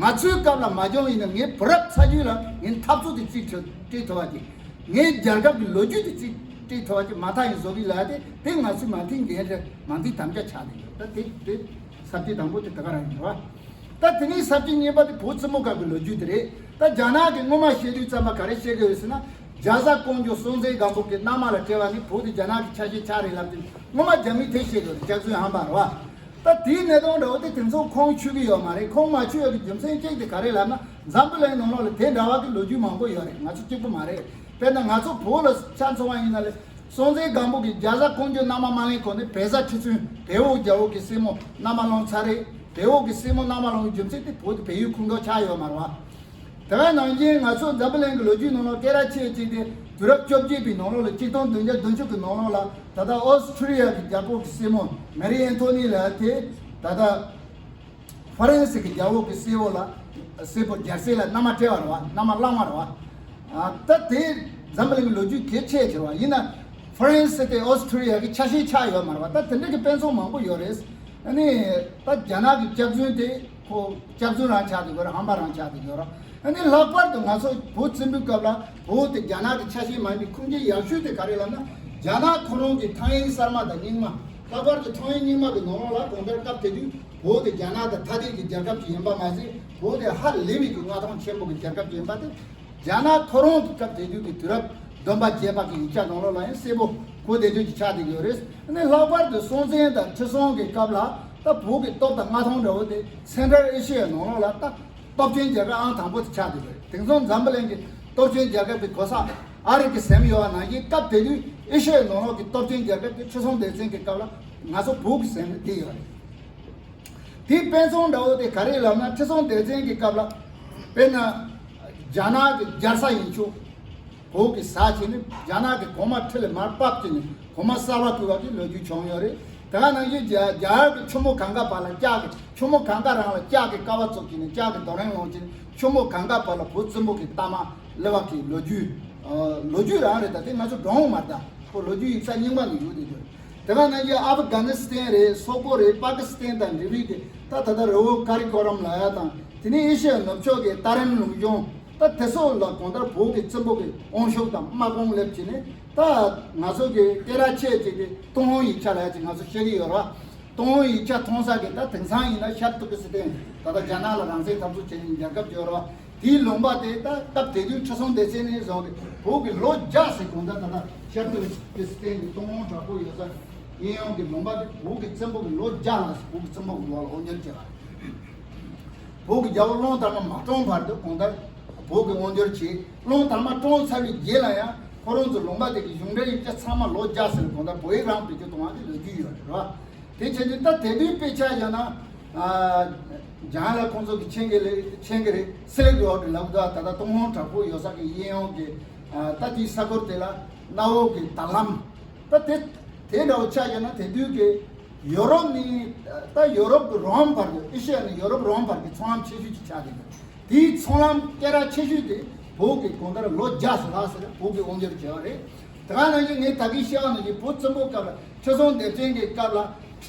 ང་ཚོའི་སྐབས་ལ་མ་བྱུང་ཡིན་ན་ངའི་བུ་རབས་ཚ་རྒྱུད་ལ་ངས་འཐབ་རྩོད་དེ་རྩིས་སྤྲད་ཐུབ་པ་ཅིག་ངའི་རྒྱལ་ཁབ་ཀྱི་ལོ་རྒྱུས་དེ་རྩིས་སྤྲད་ཐུབ་པ་ཅིག་མ་མཐའ་ཡང་བཟོ་གི་ལབ་ཡ་དེ། དེ་ང་ཚོའི་མ་མཐའི་འགན་རེད། མ་མཐའི་དམ་བཅའ་ཆགས་ནས་ཡོད། ད་དེ་དེ་ས་བཅད་དང་པོ་དེ་དེ་ག་རང་ཡིན་རོགས། ད་དེ་ནས་ས་བཅད་གཉིས་པ་དེ་བོད་བཙན་པོ་སྐབས་ཀྱི་ལོ་རྒྱུས་དེ་རེད། ད་རྒྱ་ནག་གིས་སྔོན་མ་བཤད་དུས་ཙམ་པ་ག་རེ་བཤད་ཀྱི་ཡོད་ཟེར་ན། རྒྱ་བཟའ་ཀོང་ཇོ་སྲོང་བཙན་སྒམ་པོ་གི་མནའ་མ་ལ་སྤྲད་པ་ནི་བོད་དེ་རྒྱ་ནག་གི་ཆ་ཤས་ཆགས་རེད་ལབ་དུས་ངོ་མ་རྒྱ་མིས་དེ་བཤད་དགོས་རེད། སྐྱག་རྫུན་ཧམ་པ་རེད་བ། ད་དེའི་གནད་དོན་འདྲ་བོ་དེ་དེ་ཚོ་ཁུངས་འཁྱོལ་གི་ཡོད་མ་རེད། ཁུངས་མ་འཁྱོལ་ཡོད་ཀྱི་རྒྱུ་མཚན་གཅིག་དེ་ག་རེ་ལབ་ན། འཛམ་བུ་གླིང་ནང་ལོགས་ལ་དེ་འདྲ་བ་གི་ལོ་རྒྱུས་མང་པོ་ཡོད་རེད། ང་ཚོ་གཅིག་པུ་མ་རེད། དཔེར་ན་ང་ཚོ་བོད་ལ་ཆ་མཚོན་པ་ཡིན་ན་ལས་སྲོང་བཙན་སྒམ་པོ་གིས་རྒྱ་བཟའ་ཀོང་ཇོ་མནའ་མ་མ་ལེན་གོང་ནས་བལ་བཟའ་ཁྲི་བཙུན་བལ་པོ་རྒྱལ་པོ་གི་སྲས་མོ་མནའ་མ་བླངས་ཚར་རེད། བལ་པོ་གི་སྲས་མོ་མནའ་མ་བླངས་རྒྱུ་མཚན་དེ་བོད་དེ་བལ་ཡུལ་ཁུངས་གཏོགས་ཆགས་ཡོད་མ་རེད་བ། དེ་ག་ནང་བཞིན་ང་ཚོ་འཛམ་བུ་གླིང་གི་ལོ་རྒྱུས་ནང་ལ་སྐད་གྲགས་ཆེ་གཅིག་དེ་དུས་རབས་བཅོ་བརྒྱད་པའི་ནང་ལོགས་ལ་ཆིག་སྟོང་བདུན་བརྒྱ་བདུན་ཅུ་གི་ནང་ལོགས་ལ་ད་ལྟ་ཨོ་སི་ཁྲུ་ལི་ཡ་གི་རྒྱལ་པོ་གི་སྲས་མོ་མེ་རི་ཨན་ཐོ་ནི་ལབ་དེ་ད་ལྟ་ཧྥ་རན་སི་གི་རྒྱལ་པོ་གི་སྲས་པོ་ལ་སྲས་པོ་རྒྱལ་སྲས་ལ་མནའ་མ་སྤྲད་པ་རེད་བ། མནའ་མ་བླངས་པ་རེད་བ། ཨ་ད་དེ་འཛམ་བུ་གླིང་གི་ལོ་རྒྱུས་གལ་ཆེ་ཆེ་བ་ཡིན་ན་ཧྥ་རན་སི་དེ་ཨོ་སི་ཁྲུ་ལི་ཡ་གི་ཆ་ཤས་ཆགས་ཡོད་མ་རེད་བ། ད་དེ་འདྲ་གི་དཔེ་མཚོན་མང་པོ་ཡོད་རེད། ཨ་ནི་ད་རྒྱ་ནག་གི་སྐྱག་རྫུན་དེ་ཁོ་སྐྱག་རྫུན་རང་ཆགས་བསྡད་ཡོད་རེད། ཧམ་པ་རང་ཆགས་བསྡད་ཡོད་རེད། ཨ་ནི་ལྷག་པར་དུ་ང་ཚོ་བོད་བཙན་པོའི་སྐབས་ལ་བོད་དེ་རྒྱ་ནག་གི་ཆ་ཤས་མ་ཡིན་པའི་ཁུངས་སྐྱེལ་ཡག་ཤོས་དེ་ག་རེ་ལབ་ན། རྒྱ་ནག་ཁོ་རང་གི་ཐང་ཡིག་གསར་མ་དང་རྙིང་མ། ལྷག་པར་དུ་ཐང་ཡིག་རྙིང་མ་གི་ནང་ལོགས་ལ་གང་ལྟར་སྐབས་དེ་དུས་བོད་དེ་རྒྱ་ནག་དང་ཐ་དད་ཀྱི་རྒྱལ་ཁབ་ཅིག་ཡིན་པ་མ་ཟད། བོད་དེ་ཧ་ལས་པའི་གི་མངའ་ཐང་ཆེན་པོ་གི་རྒྱལ་ཁབ་ཅིག་ཡིན་པ་དེ། རྒྱ་ནག་ཁོ་རང་གི་སྐབས་དེ་དུས་ཀྱི་དུས་རབས་བདུན་པ་བརྒྱད་པ་གི་ཡིག་ཆ་ནང་ལོགས་ལ་ཡང་གསལ་པོ་གོ་བདེ་བདེ་ཅིག་ཆགས་བསྡད་ཀྱི་ཡོད་རེད། ཨ་ནི་ལྷག་པར་དུ་སྲོང་བཙན་དང་ཁྲི་སྲོང་གི་སྐབས་ལ་ད་བོད་ཀྱི་སྟོབས་དང་མངའ་ཐང་འདྲ་བོ་དེ་སེན་ཊར་ཨེ་ཤི་ཡའི་ནང་ལོགས་ལ་ད་སྟོབས་ཆེན་རྒྱལ་ཁབ་ཨང་དང་པོ་དེ་ཆགས་བསྡད་ཀྱི་རེད། དེང་སང་འཛམ་བུ་གླིང་གི་སྟོབས་ཆེན་རྒྱལ་ཁབ་ཀྱི་གོ་ས་ཨ་རི་གི་ཟིན་ཡོད་པ་ནང་བཞིན། སྐབས་དེ་དུས་ཨེ་ཤི་ཡའི་ནང་ལོགས་ཀྱི་སྟོབས་ཆེན་རྒྱལ་ཁབ་དེ་ཁྲི་སྲོང་ལྡེ་བཙན་གྱི་སྐབས་ལ་ང་ཚོ་བོད་ཀྱི་ཟིན་ནས་བསྡད་ཡོད་རེད། དེའི་དཔེ་མཚོན་འདྲ་བོ་དེ་ག་རེ་ལབ་ན། ཁྲི་སྲོང་ལྡེ་བཙན་གྱི་སྐབས་ལ་དཔེར་ན་རྒྱ་ནག་གི་རྒྱལ་ས་ཡིན་ཆོག་བོད་ཀྱི་ས་ཆེ་ནི་རྒྱ་ནག་གི་གོང་མ་ཁྲི་ལ་མར་ཕབ་བྱས་ནས་གོང་མ་གསར་པ་བསྐོས་པ་གི་ལོ་རྒྱུས་བྱུང་ཡོད་རེད། དེ་ག་ནང་བཞིན་རྒྱ་རྒྱ་གར་གྱི་ཆུ་མོ་གངྒཱ་བར་ལ་ལྕགས་ཀྱི་ཆུ་མོ་གངྒཱ་རང་ལ་ལྕགས་ཀྱི་ཀ་བ་བཙུགས་བྱས་ནས་ལྕགས་ཀྱི་རྡོ་རིང་བླངས་བྱས་ནས་ཆུ་མོ་གངྒཱ་བར་ལ་བོད་བཙན་པོ་གི་རྟགས་མ་སླེབས་པ་གི་ལོ་རྒྱུས། ཨ་ལོ་རྒྱུས་རང་རེད། ད་དེ་ང་ཚོ་འགྲོ་འོང་མ་རེད། ད་ཁོ་ལོ་རྒྱུས་ཡིག་ཆ་རྙིང་པ་ནས་ཡོད་དེ་འདུག་དེ་ག་ནང་བཞིན་ཨབ་གྷ་ནི་སི་ཐན་རེད། སོག་པོ་རེད། པ་ཀི་སི་ཐན་དང་འབྲེལ་བའི་གི་ད་ད་ལྟ་རི་བོ་ཀ་རི་ཀོ་རམ་ལབ་ཡ་དང་། དེ་ནས་ཨེ་ཤི་ཡ་ནུབ་ཕྱོགས་ཀྱི་ཏཱ་རན་ལུང་གཤོང་། ད་དེ་ཚོ་ལ་གང་ལྟར་བོད་ཀྱི་བཙན་པོ་གི་དབང་ཤུགས་དང་དམག་དཔུང་སླེབས་བྱས་ནས། ད་ང་ཚོ་གི་སྐད་གྲགས་ཆེ་བྱས་ཏེ་ཏུན་ཧོང་ཡིག་ཆ་ལབ་ཡ་ཅིག་ང་ཚོ་ཤེས་ཀྱི་ཡོད་རེད་བ། ཏུན་ཧོང་ཡིག་ཆ་མཐོང་ས་གི་ད་དེང་སང་ཡིན་ན་ཤར་ཏུར་ཀི་སི་ཐན། ད་ལྟ་རྒྱ་ནག་ལ་རང་བཙན་འཐབ་རྩོད་བྱེད་མཁན་རྒྱལ་ཁབ་ཅིག་ཡོད་རེད་བ། དེའི་ལུང་པ་དེ་ད་སྐབས་དེ་དུས་ཁྲི་སྲོང་ལྡེ་བཙན་ནས་བཟུང་སྟེ་བོད་ཀྱི་ལོ་བརྒྱ་ཟེར་གོང་ད་ད་ལྟ་ཤར་ཏུར་ཀི་སི་ཐན་གྱི་ཏུན་ཧོང་དྲག་པོ་ཡོད་ས་གཡས་གཡོན་གྱི་ལུང་པ་དེ་བོད་ཀྱི་བཙན་པོ་གི་ལོ་བརྒྱ་ལ་བོད་ཀྱི་བཙན་པོ་གི་ལོ་ལ་དབང་སྒྱུར་བྱས་པ་རེད། བོད་ཀྱི་རྒྱལ་པོ་གླང་དར་མ་མ་བཀྲོངས་བར་དུ་གོང་ལྟར་བོད་ཀྱི་དབང་སྒྱུར་བྱས། གླང་དར་མ་བཀྲོངས་ཚར་བའི་རྗེས་ལ་ཡང་ཁོ་རང་ཚོ་ལུང་པ་དེ་གི་གཞུང་འབྲེལ་ཡིག་ཆ་ཚང་མ་ལོ་བརྒྱ་ཟེར་གོང་ལྟར་བོད་ཡིག་རང་བེད་སྤྱོད་གཏོང་བ་གི་ལོ་རྒྱུས་ཡོད་རེད་བ། དེ་བྱས་ཏེ་ད་དེ་དུས་དཔེ་ཆ་བཞག་ན། ཨ་རྒྱ་ལ་ཁོང་ཚོ་གི་མཁྱེན་གི་རེད། མཁྱེན་གི་རེད། སི་ལིག་རོ་ཌི་ལབ་དུས་ད་ལྟ་ཏུན་ཧོང་དྲག་པོ་ཡོད་ས་གི་གཡས་གཡོན་གི་ཨ་ད་དེའི་ས་ཁུལ་དེ་ལ་གནའ་བོ་གི་དར་ལམ། ད་དེ་དེ་འདྲ་བོ་ཆ་བཞག་ན་དེ་དུས་གི་ཡོ་རོབ་ནི་ད་ཡོ་རོབ་གི་རོམ་བར་གི་ཨེ་ཤི་ཡ་ནི་ཡོ་རོབ་རོམ་བར་གི་ཚོང་ལམ་ཆེ་ཤོས་ཅིག་ཆགས་བསྡད་འདུག་དེའི་ཚོང་ལམ་སྐད་གྲགས་ཆེ་ཤོས་དེ་བོད་ཀྱི་གང་ལྟར་ལོ་བརྒྱ་ཟེར་ལྷག་ཟེར་བོད་ཀྱི་དབང་སྒྱུར་བྱས་པ་རེད། དེ་ག་ནང་བཞིན་ངས་ད་གིན་བཤད་པ་ནང་བཞིན་བོད་བཙན་པོའི་སྐབས་ལ་ཁྲི་སྲོང་ལྡེ་བཙན་གྱི་སྐབས་ལ་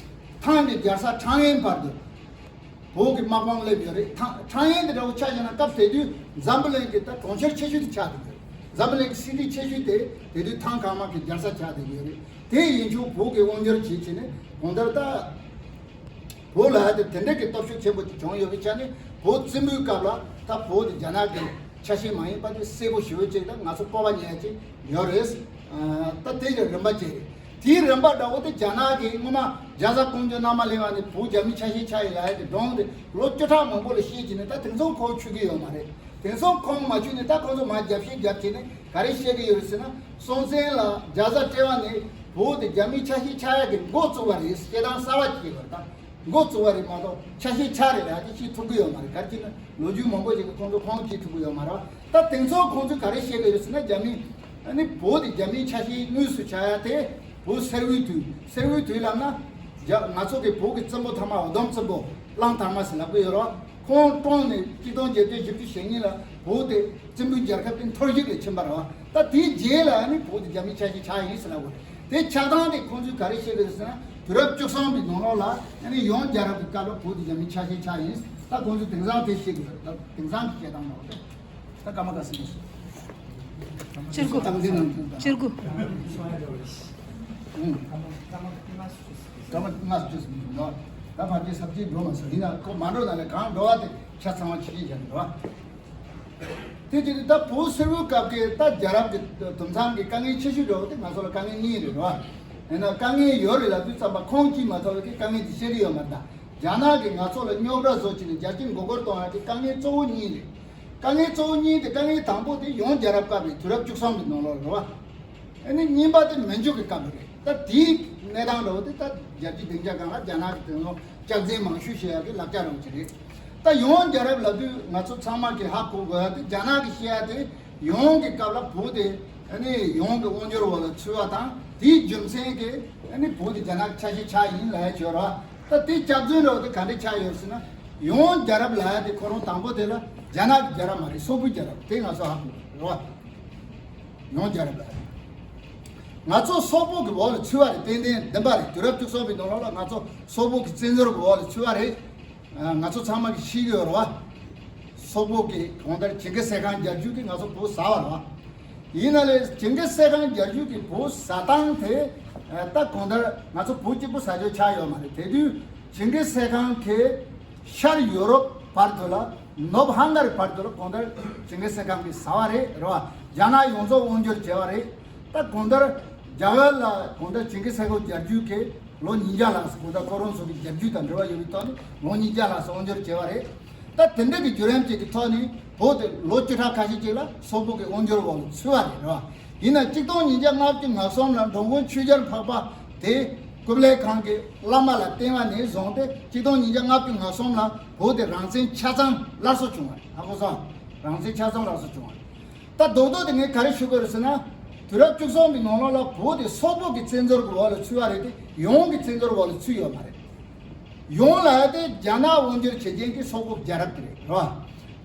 ཐང་གི་རྒྱལ་ས་ཁྲང་ཨན་བར་དུ་བོད་ཀྱི་དམག་དཔུང་སླེབས་ཡོད་རེད། ཐང་ཁྲང་ཨན་དེ་འདྲ་བོ་ཆ་བཞག་ན་སྐབས་དེ་དུས་འཛམ་བུ་གླིང་གི་ད་གྲོང་ཁྱེར་ཆེ་ཤོས་དེ་ཆགས་བསྡད་ཡོད་རེད། འཛམ་བུ་གླིང་གི་སི་ཊི་ཆེ་ཤོས་དེ་དེ་དུས་ཐང་གང་མ་གི་རྒྱལ་ས་ཆགས་བསྡད་ཡོད་རེད། དེ་ཡིན་ཆོག་བོད་ཀྱི་དབང་སྒྱུར་བྱེད་བྱས་ནས་གང་ལྟར་ད། བོད་ལ་དེ་དེ་འདྲ་གི་སྟོབས་ཤུགས་ཆེན་པོ་དེ་བྱུང་ཡོད་པའི་ཆ་ནས་བོད་བཙན་པོའི་སྐབས་ལ་ད་བོད་དེ་རྒྱ་ནག་གི་ཆ་ཤས་མ་ཡིན་པ་དེ་གསལ་པོ་ཞེ་པོ་ཅིག་ལ་ང་ཚོ་སྤོབས་པ་རྙེད་ཡ་ཅིག་ཡོད་རེད། ཨ་ད་དེ་ཡི་རིམ་པ་ཅིག་རེད། དེའི་རིམ་པ་འདྲ་བོ་དེ་རྒྱ་ནག་གིས་སྔོན་མ་རྒྱ་བཟའ་ཀོང་ཇོ་མནའ་མ་ལེན་པ་ནས་བོད་རྒྱ་མིའི་ཆ་ཤས་ཆགས་ཡིན་ལབ་ཡ་དེ་སྒྲུང་དེ་ལོ་བཅུ་ཕྲག་མང་པོ་ལ་བཤད་ཀྱི་ནས་ད་དེང་སང་ཁོང་ཆུད་ཀྱི་ཡོད་མ་རེད། དེང་སང་ཁོང་མ་ཆུད་ནས་ད་ཁོང་ཚོ་མར་རྒྱབ་བཤིག་རྒྱབ་བྱས་ནས་ག་རེ་བཤད་ཀྱི་ཡོད་རེད་ཟེར་ན། སྲོང་བཙན་ལ་རྒྱ་བཟའ་སྤྲད་པ་ནས་བོད་དེ་རྒྱ་མིའི་ཆ་ཤས་ཆགས་ཡ་གི་འགོ་བཙུགས་པ་རེད། བཤད་སྟངས་གསར་པ་ཅིག་ཡོད་རེད་ད། འགོ་བཙུགས་པ་རེད་མ་གཏོགས་ཆ་ཤས་ཆགས་རེད་ལབ་ཡ་དེ་བཤད་ཐུབ་ཀྱི་ཡོད་མ་རེད། ག་རེ་བྱས་ན་ལོ་རྒྱུས་མང་པོ་ཞིག་གིས་ཁོང་ཚོ་ཁུངས་སྐྱེལ་ཐུབ་ཀྱི་ཡོད་མ་རེད། ད་དེང་སང་ཁོང་ཚོས་ག་རེ་བཤད་ཀྱི་ཡོད་ཟེར་ན། རྒྱ་མི་ཨ་ནི་བོད་དེ་རྒྱ་མིའི་ཆ་ཤས་དངོས་སུ་ཆགས་ཡ་དེ་བོད་སེར་པོའི་དུས། སེར་པོའི་དུས་ལབ་ན་རྒྱ་ང་ཚོ་གི་བོད་ཀྱི་བཙན་པོ་ཐ་མ་འུ་དུམ་བཙན་པོ་གླང་དར་མ་ཟེར་ལབ་ཀྱི་ཡོད་རེད། ཁོང་བཀྲོངས་ནས་གཅིག་སྟོང་བརྒྱད་བརྒྱ་བཞི་བཅུ་ཞེ་གཉིས་ལ་བོད་དེ་བཙན་པོའི་རྒྱལ་ཁབ་དེ་འཐོར་ཞིག་ལ་ཕྱིན་པ་རེད་བ། ད་དེའི་རྗེས་ལ་ཨ་ནི་བོད་དེ་རྒྱ་མིའི་ཆ་ཤས་ཆགས་ཡིན་ཟེར་ལབ་དགོས་རེད། དེ་ཆགས་སྟངས་དེ་ཁོང་ཚོས་ག་རེ་བཤད་ཀྱི་རེད་ཟེར་ན། དུས་རབས་བཅུ་གསུམ་པའི་ནང་ལོགས་ལ་ཨ་ནི་ཡང་རྒྱལ་རབས་ཀྱི་སྐབས་ལ་བོད་དེ་རྒྱ་མིའི་ཆ་ཤས་ཆགས་ཡིན། ད་ཁོང་ཚོས་དེང་སང་དེ་བཤད་ཀྱི་རེད། ད་དེང་སང་གི་བཤད་སྟངས་ནང་ལ་ད་སྐར་མ་ག་ཚོད་ཡིན། སྤྱིར་གོ། སྤྱིར་གོ། ཨུང་སྐར་མ་ལྔ་བཅུ་ཟིན་འགྲོ། ད་ཕལ་ཆེར་ས་བཅད་འགྲོ་མ་སོང་། ཡིན་ན་ཁོ་མ་འགྲོ་ན་ལས་གང་འགྲོ་བ་དེ་ཆ་ཚང་བ་ཆི་ཆི་བྱས་འགྲོ་བ། དེ་བྱས་ཏེ་ད་བོད་སིལ་བུའི་སྐབས་ཀྱི་ད་རྒྱལ་རབས་ཀྱི་དུམ་ཚང་གི་དཀའ་ངལ་ཆེ་ཤོས་འདྲ་བོ་དེ་ང་ཚོ་ལ་དཀའ་ངལ་གཉིས་རེད་རོ། ཡིན་ན་དཀའ་ངལ་ཡོད་རེད་ལབ་དུས་ཙམ་པ་ཁོང་གིས་མ་ཐོབ་པའི་དཀའ་ངལ་དེ་བཤད་ཀྱི་ཡོད་མ་རེད་ད། རྒྱ་ནག་གིས་ང་ཚོ་ལ་རྙོག་དྲ་བཟོ་བྱས་ནས་རྒྱལ་སྤྱིའི་མགོ་སྐོར་གཏོང་ཡག་གི་དཀའ་ངལ་གཙོ་བོ་གཉིས་རེད། དཀའ་ངལ་གཙོ་བོ་གཉིས་དེ་དཀའ་ངལ་དང་པོ་དེ་ཡོངས་རྒྱལ་རབས་སྐབས་རེད། དུས་རབས་བཅུ་གསུམ་པའི་ནང་ལོགས་རེད་བ། ཨ་ནི་གཉིས་པ་དེ་མན་ཇུ་གི་སྐབས་རེད། ད་དེའི་གནས་སྟངས་འདྲ་བོ་དེ་ད་རྒྱལ་སྤྱིའི་སྡིངས་ཆ་སྒང་ལ་རྒྱ་ནག་གི་དེ་ཚོ་སྐྱག་རྫུན་མང་ཤོས་བཤད་ཡག་གི་ལག་ཆ་རང་ཅིག་རེད། ད་ཡོངས་རྒྱལ་རབས་ལབ་དུས་ང་ཚོ་ཚང་མ་གིས་ཧ་གོ་དགོས་ཡག་དེ་རྒྱ་ནག་གི་བཤད་ཡག་དེ་ཡོངས་ཀྱི་སྐབས་ལ་བོད་དེ་ཨ་ནི་ཡོངས་ཀྱི་དབང་སྒྱུར་འོག་ལ་ཚུད་པ་དང་དེའི་རྒྱུ་མཚན་གྱིས་ཨ་ནི་བོད་དེ་རྒྱ་ནག་གི་ཆ་ཤས་ཆགས་ཡིན་ལབ་ཡག་ཅིག་ཡོད་རེད་བ། ད་དེ་སྐྱག་རྫུན་འདྲ་བོ་དེ་ག་འདྲ་ཆགས་ཡོད་ཟེར་ན། ཡོངས་རྒྱལ་རབས་ལབ་ཡག་དེ་ཁོ་རང་དང་པོ་དེ་ལ་རྒྱ་ནག་གི་རྒྱལ་རབས་མ་རེད། སོག་པོའི་རྒྱལ་རབས་དེ་ང་ཚོ་ཧ་གོ་དགོས་རེད་བ། ཡོངས་རྒྱལ་རབས་ལ། ང་ཚོ་སོག་པོ་གི་འོག་ལ་ཚུད་པ་རེད། ཏན་ཏན་བདེན་པ་རེད། དུས་རབས་བཅུ་གསུམ་པའི་ནང་ལོགས་ལ་ང་ཚོ་སོག་པོ་གི་བཙན་འཛུལ་གི་འོག་ལ་ཚུད་པ་རེད། ང་ཚོ་ཚང་མ་གིས་ཤེས་ཀྱི་ཡོད་རེད་བ། སོག་པོ་གི་གང་ལྟར་ཇིང་གི་སེ་ཁང་རྒྱལ་རྒྱུད་ཀྱིས་ང་ཚོ་བོད་ཟ་བ་རེད་བ། ཡིན་ན་ལས་ཇིང་གི་སེ་ཁང་རྒྱལ་རྒྱུད་ཀྱིས་བོད་ཟ་སྟངས་དེ་ད་གང་ལྟར་ང་ཚོ་བོད་གཅིག་པུ་ཟ་རྒྱུ་ཆགས་ཡོད་མ་རེད། དེ་དུས་ཇིང་གི་སེ་ཁང་གིས་ཤར་ཡོ་རོབ་བར་དུ་ལ་ནུབ་ཧང་ག་རི་བར་དུ་ལ་གང་ལྟར་ཇིང་གི་སེ་ཁང་གིས་ཟ་བ་རེད་རེད་བ། རྒྱ་ནག་ཡོངས་རྫོགས་དབང་སྒྱུར་བྱས་པ་རེད། ད་གང་ལྟར་རྒྱ་གར་ལ་གང་ལྟར་ཇིང་གི་སེ་ཁང་རྒྱལ་རྒྱུད་ཀྱིས་ལོ་ཉིས་བརྒྱ་ལྷག་ཙམ་གང་ལྟར་ཁོ་རང་ཚོ་གི་རྒྱལ་རྒྱུད་དང་འབྲེལ་བ་ཡོད་པའི་ཐོག་ནས་ལོ་ཉིས་བརྒྱ་ལྷག་ཙམ་དབང་སྒྱུར་བྱས་པ་རེད། ད་དེ་འདྲ་གི་བརྒྱུད་རིམ་ཅིག་གི་ཐོག་ནས་བོད་དེ་ལོ་བཅུ་ཕྲག་ཁ་ཤས་ཅིག་ལ་སོག་པོ་གི་དབང་སྒྱུར་འོག་ལ་ཚུད་པ་རེད་རེད་བ། ཡིན་ན་གཅིག་སྟོང་ཉིས་བརྒྱ་ལྔ་བཅུ་ང་གསུམ་ལ་འགྲོ་མགོན་ཆོས་རྒྱལ་འཕགས་པ་དེ་ཀུབ་ལའི་ཁང་གི་བླ་མ་ལ་བསྟེན་པ་ནས་བཟུང་སྟེ་གཅིག་སྟོང་ཉིས་བརྒྱ་ལྔ་བཅུ་ང་གསུམ་ལ་བོད་དེ་རང་བཙན་ཆ་ཚང་སླར་གསོ་བྱུང་བ་རེད། ཧ་གོ་སོང་། རང་བཙན་ཆ་ཚང་སླར་གསོ་བྱུང་བ་རེད། ད་རྡོག་རྡོག་དེ་ངས་ག་རེ་ཞུ་དགོས་རེད་ཟེར་ན། དུས་རབས་བཅུ་གསུམ་པའི་ནང་ལོགས་ལ་བོད་དེ་སོག་པོ་གི་བཙན་འཛུལ་གྱི་འོག་ལ་ཚུད་པ་རེད་དེ་ཡོངས་ཀྱི་བཙན་འཛུལ་འོག་ལ་ཚུད་ཡོད་མ་རེད། ཡོངས་ལ་དེ་རྒྱ་ནག་དབང་སྒྱུར་བྱེད་མཁན་གྱི་སོག་པོ་རྒྱལ་རབས་དེ་རེད་རོ།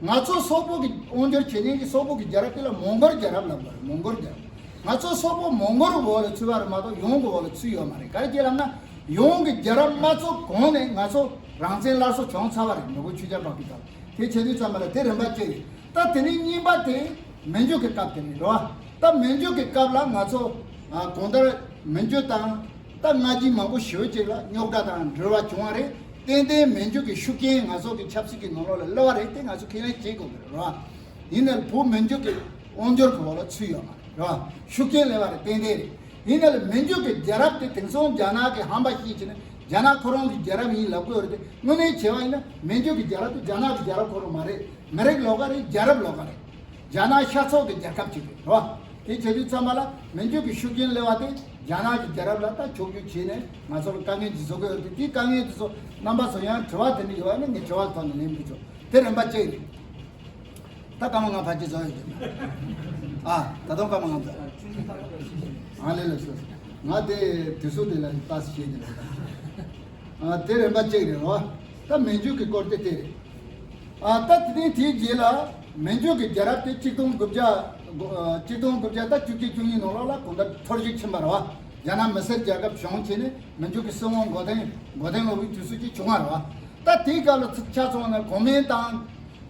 ང་ཚོ་སོག་པོ་གི་དབང་སྒྱུར་བྱེད་མཁན་གྱི་སོག་པོ་གི་རྒྱལ་རབས་དེ་ལ་མོང་གོལ་རྒྱལ་རབས་ལབ་པ་རེད། མོང་གོལ་རྒྱལ་རབས། ང་ཚོ་སོག་པོ་མོང་གོལ་འོག་ལ་ཚུད་པ་རེད་མ་གཏོགས་ཡོངས་ཀྱི་འོག་ལ་ཚུད་ཡོད་མ་རེད། ག་རེ་བྱས་ལབ་ན་ཡོངས་ཀྱི་རྒྱལ་རབས་མ་ཚུགས་གོང་ནས་ང་ཚོ་རང་བཙན་སླར་གསོ་བྱུང་ཚར་བ་རེད། ནོར་བུ་ཆོས་རྒྱལ་འཕགས་པའི་སྐབས། དེ་བྱེད་དུས་ཙམ་པ་ལ་དེ་རིམ་པ་གཅིག་རེད། ད་དེ་ནས་གཉིས་པ་དེ་མན་ཇུ་གི་སྐབས་དེ་རེད་རོ། ད་མན་ཇུ་གི་སྐབས་ལ་ང་ཚོ་ཨ་གང་ལྟར་མན་ཇུ་དང་ད་སྔ་རྗེས་མང་པོ་ཞེ་པོ་ཅིག་ལ་རྙོག་དྲ་དང་འབྲེལ་བ་བྱུང་བ་རེད། ཏན་ཏན་མན་ཇུ་གི་ཤུགས་རྐྱེན་ང་ཚོ་གི་ཆབ་སྲིད་ཀྱི་ནང་ལོགས་ལ་སླེབས་པ་རེད། དེ་ང་ཚོ་ཁས་ལེན་བྱེད་དགོས་ཀྱི་རེད་རོ། ཡིན་ནའང་བོད་མན་ཇུ་གི་དབང་སྒྱུར་གྱི་འོག་ལ་ཚུད་ཡོད་མ་རེད་རོ། ཤུགས་རྐྱེན་སླེབས་པ་རེད། ཏན་ཏན་རེད། ཡིན་ནའང་མན་ཇུ་གི་རྒྱལ་རབས་དེ་དེང་སང་རྒྱ་ནག་གིས་ཧམ་པ་བཤད་བྱས་ནས་རྒྱ་ནག་ཁོ་རང་གི་རྒྱལ་རབས་ཡིན་ལབ་ཀྱི་ཡོད་རེད་དེ། དངོས་གནས་བྱས་པ་ཡིན་ན་མན་ཇུ་གི་རྒྱལ་རབས་དེ་རྒྱ་ནག་གི་རྒྱལ་རབས་ཁོ་རང་མ་རེད། མི་རིགས་ལོགས་ཀ་རེད། རྒྱལ་རབས་ལོགས་ཀ་རེད། རྒྱ་ནག་ཤར་ཕྱོགས་ཀྱི་རྒྱལ་ཁབ་ཅིག་རེད་རོ། དེ་བྱེད་དུས་ཙམ་པ་ལ་མན་ཇུ་གི་ཤུགས་རྐྱེན་སླེབས་པ་དེ་རྒྱ་ནག་གི་རྒྱལ་རབས་ལ་ད་ཕྱོགས་བསྒྱུར་བྱས་ནས་ང་ཚོ་ལ་དཀའ་ངལ་ཅིག་བཟོ་གི་ཡོད་རེད་དེ། དེའི་དཀའ་ངལ་དེ་ཚོ་རྣམ་པ་ཚོ་ཡང་དྲི་བ་དེ་འདྲ་ཡོད་པ་ཡིན་ན་ངས་དྲི་བ་ཐོག་ནས་ལན་འདེབས་ཆོག་དེ་རིམ་པ་གཅིག་རེད། ད་སྐར་མ་ལྔ་ཕལ་ཆེར་རྫོགས་ཡོད་ཀྱི་རེད། ཨ་ད་དུང་སྐར་མ་ལྔ་འདུག་ཨ་ལེ་ལེ་སོ། ང་དེ་དུས་ཚོད་དེ་ལ་ལྟ་ཞེས་ཀྱི་རེད། ཨ་དེ་རིམ་པ་གཅིག་རེད་རོ། ད་མན་ཇུ་གི་སྐོར་དེ་དེ་རེད། ཨ་ད་དེ་ནས་དེའི་རྗེས་ལ་མན་ཇུ་གི་རྒྱལ་རབས་དེ་གཅིག་སྟོང་དགུ་བརྒྱ་ཨ་གཅིག་སྟོང་དགུ་བརྒྱ་ད་བཅུ་གཅིག་བཅུ་གཉིས་ནང་ལོགས་ལ་གང་ལྟར་འཐོར་ཞིག་ཕྱིན་པ་རེད་བ། རྒྱ་ནག་མི་སེར་རྒྱལ་ཁབ་བྱུང་བྱས་ནས་མན་ཇུ་གི་སྲིད་དབང་མགོ་རྟིང་མགོ་རྟིང་སློག་པའི་དུས་ཚོད་ཅིག་བྱུང་བ་རེད་བ། ད་དེའི་སྐབས་ལ་ཚིག་ཆ་ཚང་ན་གོ་མིན་ཏང་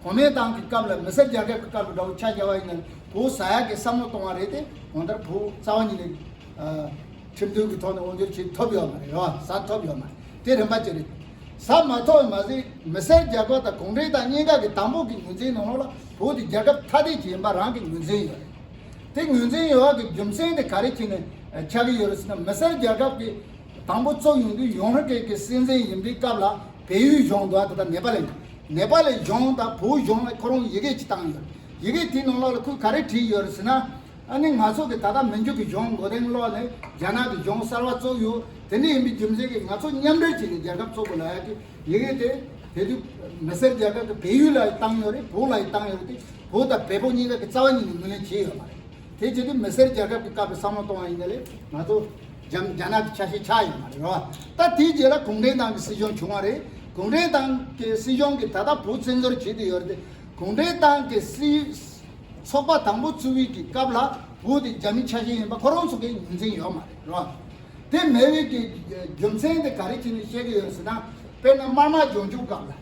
གོ་མིན་ཏང་གི་སྐབས་ལ་མི་སེར་རྒྱལ་ཁབ་ཀྱི་སྐབས་ལ་འདྲ་བོ་ཆ་བཞག་པ་ཡིན་ན་བོད་ཟ་ཡག་གི་བསམ་བློ་གཏོང་བ་རེད་དེ། གང་ལྟར་བོད་རྩ་བ་ཉིད་ནས་ཨ་ཁྲིམས་མཐུན་གྱི་ཐོག་ནས་དབང་སྒྱུར་བྱེད་ཐུབ་ཡོད་མ་རེད་རོ། ཟ་ཐུབ་ཡོད་མ་རེད། དེ་རིམ་པ་གཅིག་རེད། ཟ་མ་ཐུབ་པ་མ་ཟད་མི་སེར་རྒྱལ་ཁབ་དང་གུང་ཁྲན་ཏང་གཉིས་ཀ་གི་དང་པོ་གི་ངོས་འཛིན་ནང་ལོགས་ལ་བོད་དེ་རྒྱལ་ཁབ་ཐ་དད་ཅིག་ཡིན་པ་རང་གི་ངོས་འཛིན་ཡོད་རེད། དེ་ངོས་འཛིན་ཡོད་པ་གི་རྒྱུ་མཚན་དེ་ག་རེ་བྱས་ནས་ཆགས་ཀྱི་ཡོད་རེད་ཟེར་ན། མི་སེར་རྒྱལ་ཁབ་ཀྱི་དང་པོ་བཙུགས་ཡོང་དུས་ཡོངས་ཁྲག་གི་སྲིད་འཛིན་ཡིན་པའི་སྐབས་ལ་བལ་ཡུལ་གཞུང་འདུག་ཨ། ད་ལྟ་ནེ་པ་ལི་ནེ་པ་ལི་གཞུང་དང་བོད་གཞུང་ལ་ཁོ་རང་ཡི་གེ་ཅིག་བཏང་ཡོད། ཡི་གེ་དེའི་ནང་ལོགས་ལ་ཁོས་ག་རེ་བྲིས་ཡོད་རེད་ཟེར་ན། ཨ་ནི་ང་ཚོ་གི་ད་ལྟ་མན་ཇུ་གི་གཞུང་མགོ་རྟིང་སློག་ནས་རྒྱ་ནག་གི་གཞུང་གསར་བ་བཙུགས་ཡོད། དེ་འདྲ་ཡིན་པའི་རྒྱུ་མཚན་གྱིས་ང་ཚོ་མཉམ་འབྲེལ་བྱས་ནས་རྒྱལ་ཁབ་བཙུགས་དགོས་ལབ་ཡག་གི་ཡི་གེ་དེ་དེ་དུས་མི་སེར་རྒྱལ་ཁབ་ཀྱི་བལ་ཡུལ་ལ་བཏང་ཡོད་རེད། བོད་ལ་བཏང་ཡོད་རེད་དེ། བོད་དང་བལ་པོ་གཉིས་ཀ་གི་རྩ་བ་ཉིད་ནས་ངོས་ལེན་བྱས་ཡོད་མ་རེད། དེ་བྱས་དུས་མི་སེར་རྒྱལ་ཁབ་ཀྱི་སྐབས་ཀྱི་བསམ་བློ་གཏོང་བ་ཡིན་ན་ལས་ང་ཚོ་རྒྱ་རྒྱ་ནག་གི་ཆ་ཤས་ཆགས་ཡོད་མ་རེད་རོ། ད་དེའི་རྗེས་ལ་གུང་ཁྲན་ཏང་གི་སྲིད་གཞུང་བྱུང་བ་རེད། གུང་ཁྲན་ཏང་གི་སྲིད་གཞུང་གིས་ད་ལྟ་བོད་བཙན་འཛུལ་བྱེད་དུ་ཡོད་རེད་དེ། གུང་ཁྲན་ཏང་གི་སྲིད་ཚོགས་པ་དང་པོ་བཙུགས་པའི་གི་སྐབས་ལ་བོད་དེ་རྒྱ་མིའི་ཆ་ཤས་ཡིན་པ་ཁོ་རང་ཚོ་གིས་ངོས་འཛིན་ཡོད་མ་རེད་རོ། དེ་མེད་པའི་གི་རྒྱུ་མཚན་དེ་ག་རེ་བྱས་ནས་བཤད་ཀྱི་ཡོད་ཟེར་ན། དཔེར་ན་དམར་དམག་ལྗོངས་རྒྱུའི་སྐབས་ལ།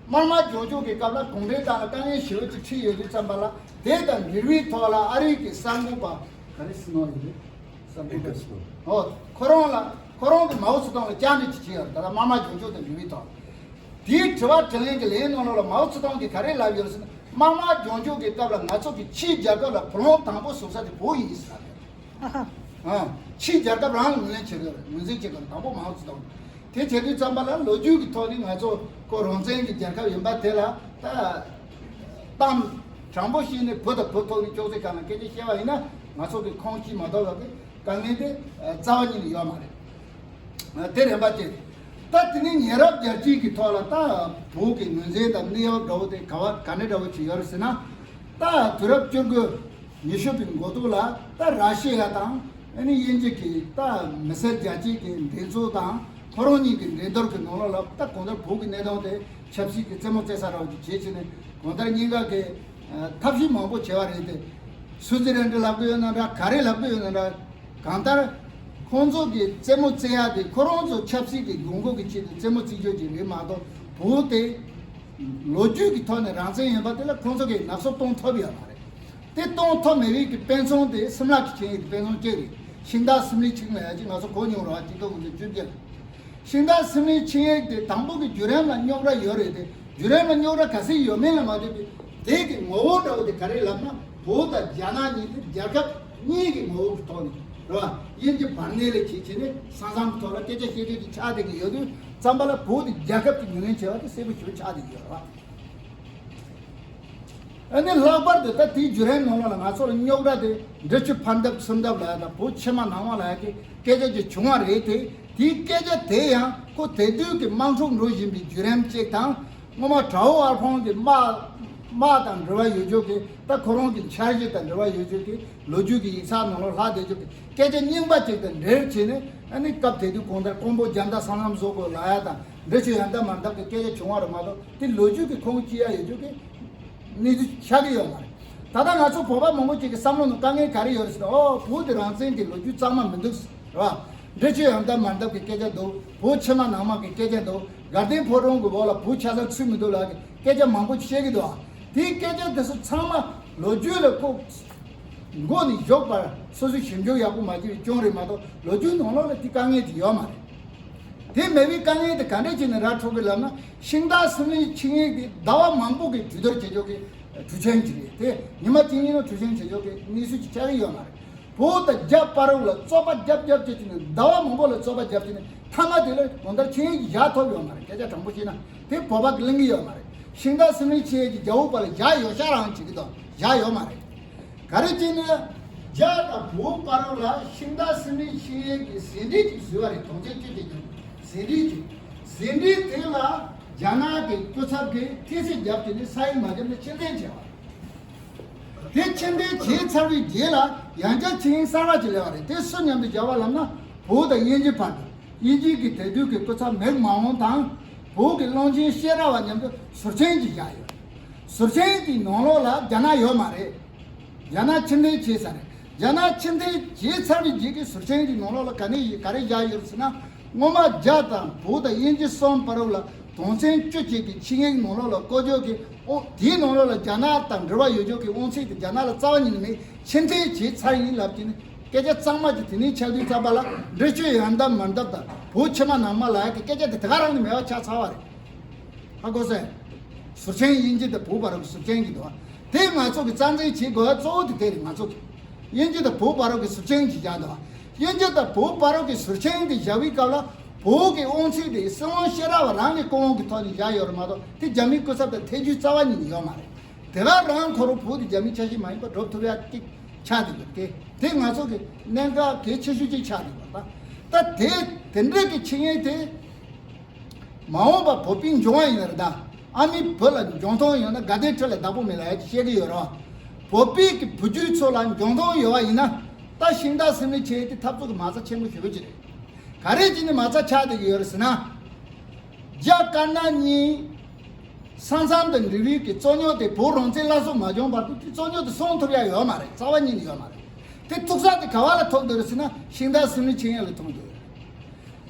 དམར་དམག་ལྗོངས་རྒྱུ་གི་སྐབས་ལ་གུང་ཁྲན་ཏང་ལ་དཀའ་ངལ་ཞེ་པོ་ཅིག་འཕྲད་ཡོད་དུས་ཙམ་པ་ལ། དེ་དང་འབྲེལ་བའི་ཐོག་ལ་ཨ་རི་གི་གསར་འགོད་པ་ག་རེ་ཟེར་ནོ་ཡིན་རེད། གསར་འགོད་པ་ཨེ་ཀར་སི་ནོ། ཨོ། ཁོ་རང་ལ་ཁོ་རང་གི་མའོ་ཙེ་ཏུང་ལ་བཅར་འདྲི་ཅིག་བྱས་ཡོད་རེད། ད་ལྟ་དམར་དམག་ལྗོངས་རྒྱུ་དང་འབྲེལ་བའི་ཐོག་དེའི་དྲི་བ་དྲིས་ལན་གྱི་ལན་ནང་ལོགས་ལ་མའོ་ཙེ་ཏུང་གིས་ག་རེ་ལབ་ཡོད་ཟེར་ན། དམག་དམངས་རྒྱང་སྐྱོད་ཀྱི་སྐབས་ལ་ང་ཚོ་གི་ཕྱིའི་རྒྱལ་ཁབ་ལ་བུ་ལོན་དང་པོ་ཟུག་ས་དེ་བོད་ཡིན་ཟེར་ལབ་ཡོད། ཨ་ཧ། ཨ། ཕྱིའི་རྒྱལ་ཁབ་རང་ལ་ངོས་ལེན་བྱེད་དགོས་རེད། ངོས་འཛིན་བྱེད་དགོས་རེད། དང་པོ་མའོ་ཙེ་ཏུང་། དེ་བྱེད་དུས་ཙམ་པ་ལ་ལོ་རྒྱུས་ཀྱི་ཐོག་ནས་ང་ཚོ་ཁོ་རང་བཙན་གྱི་རྒྱལ་ཁབ་ཡིན་པ་དེ་ལ་ད་གཏམ་དྲང་པོ་བཤད་ནས་བུ་དང་བུ་ཐོག་ནས་ཅོག་ཙེ་སྒང་ལ་སྐད་ཆ་བཤད་པ་ཡིན་ན། ང་ཚོ་གི་ཁོང་ཅིས་མ་གཏོགས་པ་གི་དཀའ་ངལ་དེ་རྩ་བ་ཉིད་ནས་ཡོད་མ་རེད། དེ་རིམ་པ་བྱས། ད་དེ་ནས་ཉེ་རབས་རྒྱལ་སྤྱིའི་གི་ཐོག་ལ་ད་བོད་ཀྱི་ངོས་འཛིན་དང་གནས་བབ་འདྲ་བོ་དེ་ག་བ་ག་འདྲ་འདྲ་བོ་ཅིག་ཡོད་རེད་ཟེར་ན། ད་དུས་རབས་བཅུ་དགུ་ཉི་ཤུ་པའི་འགོ་ཐོག་ལ་ད་ར་ཤི་ཡ་དང་ཨ་ནི་དབྱིན་ཇི་གི་ད་མི་སེར་རྒྱལ་སྤྱིའི་གི་འགྲན་ཚོགས་དང་ཁོ་རང་གཉིས་ཀྱི་འགྲན་བསྡུར་གྱི་ནང་ལོགས་ལ། ད་གང་ལྟར་བོད་ཀྱི་གནས་སྟངས་དེ་ཆབ་སྲིད་ཀྱི་རྩེད་མོ་རྩེ་ས་འདྲ་བོ་ཅིག་བྱེད་བྱས་ནས། གང་ལྟར་གཉིས་ཀ་གི་ཐབས་ཤེས་མང་པོ་བྱས་པ་རེད་དེ། སུའུ་ཙི་ལན་ཌི་ལབ་གི་ཡོད་ན་འདྲ། ག་རེ་ལབ་གི་ཡོད་ན་འདྲ། གང་ལྟར་ཁོང་ཚོ་གི་རྩེད་མོ་རྩེ་ཡ་དེ་ཁོ་རང་ཚོ་ཆབ་སྲིད་ཀྱི་དགོས་མཁོ་གི་ཆེད་དུ་རྩེད་མོ་རྩེ་རྒྱུ་ཅིག་རེད་མ་གཏོགས། བོད་དེ་ལོ་རྒྱུས་ཀྱི་ཐོག་ནས་རང་བཙན་ཡིན་པ་དེ་ལ་ཁོང་ཚོ་གིས་ནག་སོ་གཏོང་ཐུབ་ཡོད་མ་རེད། དེ་གཏོང་ཐུབ་མེད་པའི་གི་དཔེ་མཚོན་དེ་སིམ་ལ་གི་ཆིངས་ཡིག་གི་དཔེ་མཚོན་གཅིག་རེད། ཤིང་རྟ་སིམ་ལའི་ཆིངས་ལབ་ཡ་ཅིག་ང་ཚོ་གོ་མྱོང་རེད་བ། གཅིག་སྟོང་དགུ་བརྒྱ་བཅུ་བརྒྱད་ལ། ཤིང་རྟ་སིམ་ལའི་ཆིངས་ཡིག་དེ་དང་པོ་གི་བརྒྱུད་རིམ་ལ་རྙོག་དྲ་ཡོད་རེད་དེ། བརྒྱུད་རིམ་ལ་རྙོག་དྲ་ག་ཚོད་ཡོད་མེད་ལ་མ་ལྟོས་པའི་དེ་གི་ངོ་བོ་འདྲ་བོ་དེ་ག་རེ་ལབ་ན། བོད་དང་རྒྱ་ནག་གཉིས་དེ་རྒྱལ་ཁབ་གཉིས་ཀྱི་ངོ་བོ་གི་ཐོག་ནས་རེད་བ། དབྱིན་ཇི་བར་གནས་ལས་བྱེད་བྱས་ནས་ས་མཚམས་ཐོག་ལ་སྐད་ཆ་བཤད་རྒྱུ་དེ་ཆགས་བསྡད་ཀྱི་ཡོད་དུས་ཙམ་པ་ལ། བོད་དེ་རྒྱལ་ཁབ་ཀྱི་ངོས་ལེན་བྱས་པ་དེ་གསལ་པོ་ཞེ་པོ་ཆགས་བསྡད་ཀྱི་ཡོད་རེད་བ། ཨ་ནི་ལྷག་པར་དུ་ད་དེའི་བརྒྱུད་རིམ་ནང་ལོགས་ལ་ང་ཚོ་ལ་རྙོག་དྲ་དེ་འབྲི་ཆུ་ཕར་འདབས་ཚུར་འདབས་ལབ་ཡ་དང་བོད་ཕྱི་མ་ནང་མ་ལབ་ཡ་གི་སྐད་ཆ་ཅིག་བྱུང་བ་རེད་དེ། དེའི་སྐད་ཆ་དེ་ཡང་ཁོ་དེ་དུས་ཀྱི་དམག་འཁྲུག་འགྲོ་བཞིན་པའི་བརྒྱུད་རིམ་གཅིག་དང་། སྔོན་མ་དྲའོ་ཨར་ཕོང་གི་དམག་དམག་དང་འབྲེལ་བ་ཡོད་རྒྱུ་གི་ད་ཁོ་རང་གི་འཆར་གཞི་དང་འབྲེལ་བ་ཡོད་རྒྱུ་གི་ལོ་རྒྱུས་ཀྱི་ཡིག་ཚགས་ནང་ལོགས་ལྷག་བསྡད་རྒྱུ་གི་སྐད་ཆ་རྙིང་པ་ཅིག་དང་འབྲེལ་བྱས་ནས། ཨ་ནི་སྐབས་དེ་དུས་གང་ལྟར་ཀོང་པོ་རྒྱ་མཐའ་ས་མཚམས་བཟོ་དགོས་ལབ་ཡ་དང་། འབྲི་ཆུ་ཡར་འདབས་མར་འདབས་ཀྱི་སྐད་ཆ་བྱུང་བ་རེད་མ་གཏོགས། དེ་ལོ་རྒྱུས་ཀྱི་ཁུངས་སྐྱེལ་ཡ་ཡོད་རྒྱུ་གི་གནས་ཚུལ་ཆགས་ཀྱི་ཡོད་མ་རེད། ད་ལྟ་ང་ཚོ་བོད་པ་མང་པོ་ཅིག་གི་བསམ་བློ་ནང་དཀའ་ངལ་ག་རེ་ཡོད་རེད་ཟེར་ན། ཨོ། བོད་དེ་རང་བཙན་གྱི་ལོ་རྒྱུས་གཙང་མ་མི་འདུག་རེད་བ། འབྲི་ཆུ་ཡར་འདབས་མར་འདབས་ཀྱི་སྐད་ཆ་འདུག་བོད་ཕྱི་མ་ནང་མ་གི་སྐད་ཆ་འདུག་དགའ་ལྡན་ཕོ་བྲང་གི་འོག་ལ་བོད་ཆ་ཚང་ཚུད་མི་འདུག་ལབ་ཀྱི་སྐད་ཆ་མང་པོ་ཅིག་བཤད་ཀྱི་འདུག་དེའི་སྐད་ཆ་དེ་ཚོ་ཚང་མ་ལོ་རྒྱུས་ལ་ཁོ་མགོ་ནས་གཞོགས་བར་སོ་སོས་ཞིབ་འཇུག་ཡག་པོ་མ་བྱས་པའི་རྐྱེན་རེད་མ་གཏོགས། ལོ་རྒྱུས་ནང་ལོགས་ལ་དེ་དཀའ་ངལ་དེ་ཡོད་མ་རེད། དེ་མེད་པའི་དཀའ་ངལ་དེ་ག་འདྲས་བྱས་ནས་ར་འཕྲོད་ཀྱི་ལབ་ན། ཤིང་རྟ་སིམ་ལའི་ཆིངས་ཡིག་དེ་ཟླ་བ་མང་པོ་གི་གྲོས་བསྡུར་བྱེད་ཕྱོགས་ཀྱི་གྲོས་ཆོད་ཅིག་རེད་དེ། ཉི་མ་གཅིག་གཉིས་ནང་གྲོས་ཆོད་བྱེད་ཕྱོགས་ཀྱི་གནས་ཚུལ་ཅིག་ཆགས་ཀྱི་ཡོད་མ་རེད། བོད་དང་རྒྱ་བར་ལ་རྩོད་པ་རྒྱབ་རྒྱབ་བྱས་བྱས་ནས། ཟླ་བ་མང་པོ་ལ་རྩོད་པ་རྒྱབ་བྱས་ནས། མཐའ་མ་དེ་ལ་གང་ལྟར་ཆིངས་ཡིག་བཞག་ཐུབ་ཡོད་མ་རེད། སྐད་ཆ་དྲང་པོ་བཤད་ན་དེ་བོད་པ་གིས་ལེན་གྱི་ཡོད་མ་རེད། ཤིང་རྟ་སིམ་ལའི་ཆིངས་ཡིག་གི་རྒྱལ་པོ་པ་ལ་བཞག་ཡོད་ཤག་རང་བྱེད་ཀྱི་འདུག་བཞག་ཡོད་མ་རེད། ག་རེ་བྱས་ནས་རྒྱ་དང་བོད་བར་ལ་ཤིང་རྟ་སིམ་ལའི་ཆིངས་ཡིག་གི་ཟིན་བྲིས་ཅིག་བཟོས་པ་རེད། དོན་ཚན་བཅུ་དེ་ཀྱང་ཟིན་བྲིས་ཅིག་ཟིན་བྲིས་དེ་ལ་རྒྱ་ནག་གི་སྐུ་ཚབ་ཀྱིས་ཐེལ་ཙེ་བརྒྱབ་བྱས་ནས་ས་ཡིག་མ་བརྒྱབ་ནས་ཕྱིར་འཐེན་བྱས་པ་རེད། དེ་ཕྱིར་འཐེན་བྱས་ཚར་བའི་རྗེས་ལ་ཡང་བསྐྱར་ཆིངས་ཡིག་གསར་པ་ཅིག་སླེབས་པ་རེད། དེ་སུ་མཉམ་དུ་བརྒྱབ་པ་ལབ་ན། བོད་དང་དབྱིན་ཇི་བར་དུ། དབྱིན་ཇི་གི་དེ་དུས་ཀྱི་སྐུ་ཚབ་མེག་མ་ཧོང་དང་བོད་ཀྱི་བློན་ཆེན་ཤེ་ར་བ་མཉམ་དུ་ཟུར་མཆན་ཅིག་བཞག་ཡོད། ཟུར་མཆན་དེའི་ནང་ལོགས་ལ་རྒྱ་ནག་ཡོད་མ་རེད། རྒྱ་ནག་ཕྱིར་འཐེན་བྱས་ཚར་རེད། རྒྱ་ནག་ཕྱིར་འཐེན་བྱས་ཚར་བའི་རྗེས་ཀྱི་ཟུར་མཆན་དེའི་ནང་ལོགས་ལ་ག་ནས་ཡིན། ག་རེ་བཞག་ཡོད་ཟེར་ན། སྔོན་མ་རྒྱ་དང་བོད་དང་དབྱིན་ཇི་གསུམ་བར་ལ་དོན་ཚན་བཅུ་གཅིག་གི་ཆིངས་ཡིག་ནང་ལོགས་ལ་བཀོད་ཕྱོགས་ཀྱི་ཨོ། དེའི་ནང་ལོགས་ལ་རྒྱ་ནག་དང་འབྲེལ་བ་ཡོད་ཕྱོགས་ཀྱི་དབང་ཚད་དེ་རྒྱ་ནག་ལ་རྩ་བ་ཉིད་ནས་མེད། ཕྱིར་འཐེན་བྱས་ཚར་ཡིན་ལབ་ཀྱི་ནི། སྐད་ཆ་གཙང་མ་ཅིག་དེ་ནས་ཆགས་དུས་ཙམ་པ་ལ། འབྲི་ཆུ་ཡར་འདབས་མར་འདབས་དང་བོད་ཕྱི་མ་ནང་མ་ལབ་ཡ་གི་སྐད་ཆ་དེ་དེ་ག་རང་ནས་མེད་པ་ཆགས་ཚར་བ་རེད། ཧ་གོ་སོང་། ཟུར་མཆན། དབྱིན་ཇི་དང་བོད་བར་གྱི་ཟུར་མཆན་གྱི་འདུག་བ། དེ་ང་ཚོ་གི་རྩ་འཛིན་བྱེད་དགོས་པ་གཙོ་བོ་དེ་དེ་རེད། ང་ཚོ་གི་དབྱིན་ཇི་དང་བོད་བར་གྱི་ཟུར་མཆན་གྱི་བཞག་འདུག་བ། དབྱིན་ཇི་དང་བོད་བར་གྱི་ཟུར་མཆན་དེ་བཞག་པའི་སྐབས་ལ། བོད་ཀྱི་དབང་ཚད་དེ་སྲིད་དབང་ཤེས་རབ་རང་གི་སྐུ་དབང་གི་ཐོག་ནས་བཞག་ཡོད་རེད་མ་གཏོགས། དེ་རྒྱ་མིའི་སྐུ་ཚབ་དང་ཐད་རྒྱུའི་རྩ་བ་ཉིད་ནས་ཡོད་མ་རེད། དེ་ག་རང་ཁོ་རང་བོད་དེ་རྒྱ་མིའི་ཆ་ཤས་མ་ཡིན་པ་སྒྲུབ་ཐུབ་ཡ་གཅིག་ཆགས་བསྡད་ཡོད་དེ། དེ་ང་ཚོ་གི་གནད་འགག་གལ་ཆེ་ཤོས་གཅིག་ཆགས་བསྡད་ཡོད་རེད། ད་དེ་དེ་འདྲ་གི་ཆིངས་ཡིག་དེ། མ་འོངས་པ་བོད་པའི་འབྱུང་བ་ཡིན་ན་རེད་ད། ཨ་མའི་བུ་ལ་འབྱུང་ཐང་ཡོད་ན་དགའ་ལྡན་ཁྲི་ལ་བདག་པོ་མེད་ལབ་ཡ་ཅིག་བཤད་ཀྱི་ཡོད་རེད། བོད་པའི་གི་བུ་རྒྱུད་ཚོ་ལ་འབྱུང་ཐང་ཡོད་པ་ཡིན་ན། ད་ཤིང་རྟ་སིམ་ལའི་ཆིངས་ཡིག་དེ་འཐབ་རྩོད་ཀྱི་མ་རྩ་ཆེན་པོ་ཞེ་པོ་ཅིག་རེད། ག་རེ་བྱས་ནས་མ་རྩ་ཆགས་བསྡད་ཀྱི་ཡོད་རེད་ཟེར་ན། རྒྱ་དཀར་ནག་གཉིས་ས་མཚམས་དང་འབྲེལ་བའི་གི་རྩོད་རྙོག་དེ། བོད་རང་བཙན་སླར་གསོ་མ་བྱུང་བར་དུ་དེ་རྩོད་རྙོག་དེ་སོང་ཐུབ་ཡ་ཡོད་མ་རེད། རྩ་བ་ཉིད་ནས་ཡོད་མ་རེད། དེ་ཐུག་ས་དེ་ག་བ་ལ་ཐུག་བསྡད་རེད་ཟེར་ན། ཤིང་རྟ་སིམ་ལའི་ཆིངས་ཡིག་ལ་ཐུག་བསྡད་རེད།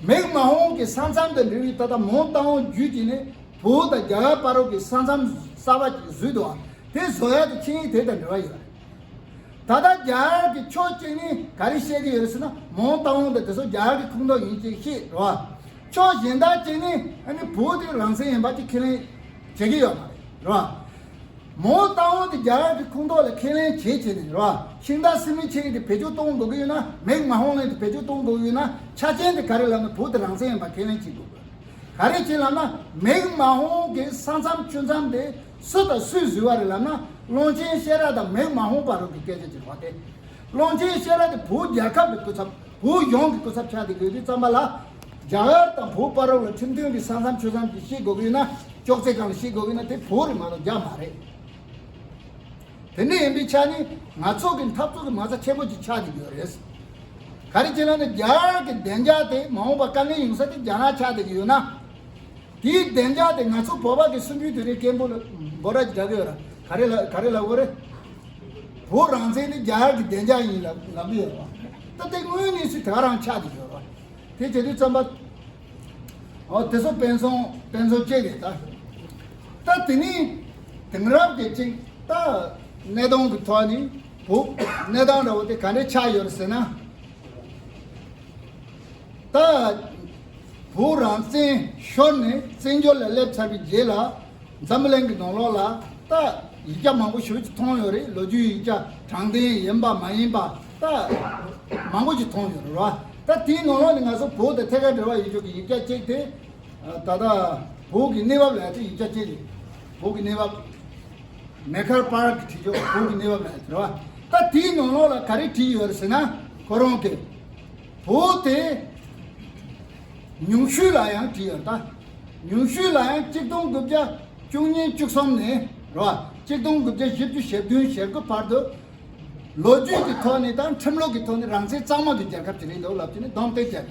མེག་མ་ཧོང་གི་ས་མཚམས་དང་འབྲེལ་བའི་ད་ལྟ་མོན་རྟ་དབང་བརྒྱུད་ཀྱིས་ནས་བོད་དང་རྒྱ་གར་བར་གྱི་ས་མཚམས་གསར་པ་ཅིག་བཟོས་འདུག་བ། དེ་བཟོ་ཡ་དེ་ཆིངས་ཡིག་དེ་དང་འབྲེལ་བ་ཡོད་རེད། ད་ལྟ་རྒྱ་གར་གྱི་ཕྱོགས་གཅིག་ནས་ག་རེ་བཤད་ཀྱི་ཡོད་རེད་ཟེར་ན། མོན་རྟ་དབང་དང་དེ་ཚོ་རྒྱ་གར་གྱི་ཁོངས་གཏོགས་ཡིན་ཅེས་བཤད་རེད་བ། ཕྱོགས་གཞན་དག་ཅིག་ནས་ཨ་ནི་བོད་དེ་རང་བཙན་ཡིན་པ་ཅིག་ཁས་ལེན་བྱེད་ཀྱི་ཡོད་མ་རེད། རེད་བ། མའོ་ཏཱ་ཝུན་དེ་རྒྱ་གར་གྱི་ཁོངས་གཏོགས་ལ་ཁས་ལེན་བྱེད་བྱེད་ནས་རེད་བ། ཤིང་རྟ་སི་མི་ཆེ་གི་དེ་བེད་སྤྱོད་གཏོང་དགོས་ཀྱི་ཡོད་ན། མེག་མ་ཧོང་ལེན་དེ་བེད་སྤྱོད་གཏོང་དགོས་ཀྱི་ཡོད་ན། ཆ་རྐྱེན་དེ་ག་རེ་ལབ་ན་བོད་དེ་རང་བཙན་ཡིན་པ་ཁས་ལེན་བྱེད་དགོས་གི། ག་རེ་བྱེད་ལབ་ན། མེག་མ་ཧོང་གི་ས་མཚམས་ཆུ་མཚམས་དེ་སུ་དང་སུས་བཟོས་པ་རེད་ལབ་ན། ཀློང་ཆེན་ཤེས་རབ་དང་མེག་མ་ཧོང་བར་གྱི་སྐད་ཆ་ཅིག་རེད་བ། དེ་ཀློང་ཆེན་ཤེས་རབ་དེ་བོད་རྒྱལ་ཁབ་ཀྱི་སྐུ་ཚབ། བོད་གཞུང་གི་སྐུ་ཚབ་ཆགས་བསྡད་ཡོད་དུས་ཙམ་པ་ལ། རྒྱ་གར་དང་བོད་བར་ལ་ཁྲིམས་མཐུན་གྱི་ས་མཚམས་ཆུ་མཚམས་ཀྱི་བཤད་དགོས་ཀྱི་ཡོད་ན། ཅོག་ཙེ་སྒང་ལ་བཤད་དགོས་ཀྱི་ཡོད་ན། དེ་བོད་རེད་མ་གཏོགས་རྒྱ་མ་རེད། དེ་འདྲ་ཡིན་པའི་ཆ་ནས་ང་ཚོ་གི་འཐབ་རྩོད་ཀྱི་མ་རྩ་ཆེན་པོ་ཅིག་ཆགས་བསྡད་ཡོད་རེད། ག་རེ་བྱས་ན་ནི། རྒྱ་གར་གྱི་བདེ་འཇགས་དེ་མ་འོངས་པ་དཀའ་ངལ་ཡོང་ས་དེ་རྒྱ་ནག་ཆགས་བསྡད་ཀྱི་ཡོད་ན། དེའི་བདེ་འཇགས་དེ་ང་ཚོ་བོད་པ་གི་གསུམ་བཅུའི་དུས་རིང་སྐད་འབོད་ལ་འབོད་སྒྲ་རྒྱག་གི་ཡོད་ར། ག་རེ་ལ་ག་རེ་ལབ་དགོས་རེད། བོད་རང་བཙན་ནི་རྒྱ་གར་གྱི་བདེ་འཇགས་ཡིན་ལབ་ལབ་གི་ཡོད་ར། ད་དེ་དངོས་གནས་སུ་དེ་ག་རང་ཆགས་ཀྱི་ཡོད་ར། དེ་བྱེད་དུས་ཙམ་པ། ཨོ་དེ་ཚོ་དཔེ་མཚོན་དཔེ་མཚོན་གཅིག་རེད་ད། ད་དེ་ནི་དེང་རབས་ཀྱི་ཅིག་ད་གནས་སྟངས་ཀྱི་ཐོག་ནས་བོད་གནས་སྟངས་འདྲ་བོ་དེ་ག་འདྲ་ཆགས་ཡོད་རེད་ཟེར་ན། ད་བོད་རང་བཙན་ཤོར་ནས་བཙན་བྱོལ་ལ་སླེབས་ཚར་བའི་རྗེས་ལ། འཛམ་བུ་གླིང་གི་ནང་ལོགས་ལ་ད་ཡིག་ཆ་མང་པོ་ཞེ་པོ་ཅིག་མཐོང་ཡོད་རེད། ལོ་རྒྱུས་ཡིག་ཆ་དྲང་བདེན་ཡིན་པ་མ་ཡིན་པ་ད་མང་པོ་ཅིག་མཐོང་ཡོད་རེད་བ། ད་དེའི་ནང་ལོགས་ནས་ང་ཚོ་བོད་དང་ཐད་ཀར་འབྲེལ་བ་ཡོད་ཆོག་གི་ཡིག་ཆ་གཅིག་དེ། ད་ལྟ་བོད་ཀྱི་གནས་བབ་ལབ་ཡ་དེ་ཡིག་ཆ་གཅིག་རེད། བོད་ཀྱི་གནས་བབ། མེ་ཁར་པར་གྱིས་བྲིས་ཆོག་བོད་ཀྱི་གནས་བབ་ལབ་ཡ་དེ་རེད་བ། ད་དེའི་ནང་ལོགས་ལ་ག་རེ་བྲིས་ཡོད་རེད་ཟེར་ན། ཁོ་རང་གིས་བོད་དེ་ཉུང་ཤོས་ལ་ཡང་བྲིས་ཡོད་ད། ཉུང་ཤོས་ལ་ཡང་གཅིག་སྟོང་དགུ་བརྒྱ་བཅུ་གཉིས་བཅུ་གསུམ་ནས་རེད་བ། གཅིག་སྟོང་དགུ་བརྒྱ་བཞི་བཅུ་ཞེ་བདུན་ཞེ་དགུ་བར་དུ། ལོ་རྒྱུས་ཀྱི་ཐོག་ནས་དང་ཁྲིམས་ལུགས་ཀྱི་ཐོག་ནས་རང་བཙན་གཙང་མ་གི་རྒྱལ་ཁབ་ཅིག་རེད་འདུག་ལབ་ཀྱི་ནས་གདོང་གཏད་བྱས་རེད་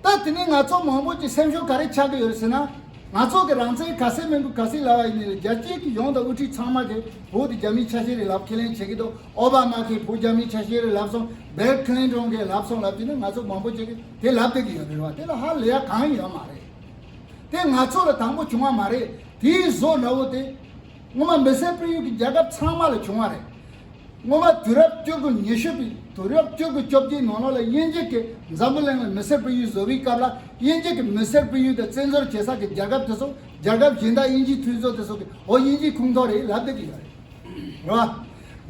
བ། ད་དེ་ནས་ང་ཚོ་མང་པོ་ཅིག་སེམས་ཤུགས་ག་རེ་ཆག་གི་ཡོད་ཟེར་ན། ང་ཚོ་གི་རང་བཙན་ག་ཚད་མིན་དགོས་ག་ཚད་ལབ་པ་ཡིན་ནའི་རྒྱལ་སྤྱིའི་གི་གཞུང་དང་དབུ་ཁྲིད་ཚང་མ་གིས་བོད་དེ་རྒྱ་མིའི་ཆ་ཤས་རེད་ལབ་ཁས་ལེན་བྱེད་ཀྱི་འདུག་ཨོ་བྷ་མ་གིས་བོད་རྒྱ་མིའི་ཆ་ཤས་རེད་ལབ་སོང་། བིལ་ཁི་ལིན་ཊོན་གྱིས་ལབ་སོང་ལབ་ཀྱི་ནས་ང་ཚོ་མང་པོ་ཅིག་གིས་དེ་ལབ་བསྡད་ཀྱི་ཡོད་རེད་བ། དེ་ལ་ཧ་ལས་ཡ་གང་ཡོད་མ་རེད། དེ་ང་ཚོ་ལ་དང་པོ་བྱུང་བ་མ་རེད། དེའི་བཟོ་འདྲ་བོ་དེ། སྔོན་མ་མི་སེར་སྤེལ་ཡུལ་གྱི་རྒྱལ་ཁབ་ཚང་མ་ལ་བྱུང་བ་རེད། སྔོན་མ་དུས་རབས་བཅུ་དགུ་ཉི་ཤུ་པའི་དུས་རབས་བཅུ་དགུ་བཅོ་བརྒྱད་ནང་ལོགས་ལ་དབྱིན་ཇི་གིས་འཛམ་བུ་གླིང་ལ་མི་སེར་སྤེལ་ཡུལ་བཟོ་བའི་སྐབས་ལ། དབྱིན་ཇི་གི་མི་སེར་སྤེལ་ཡུལ་དང་བཙན་འཛུལ་བྱེད་ས་གི་རྒྱལ་ཁབ་དེ་ཚོ། རྒྱལ་ཁབ་གཞན་དག་དབྱིན་ཇིའི་མཐུན་ཚོགས་དེ་ཚོ་གིས་འོ་དབྱིན་ཇིའི་ཁོངས་གཏོགས་རེད་ལབ་བསྡད་ཀྱི་ཡོད་རེད། རེད་བ།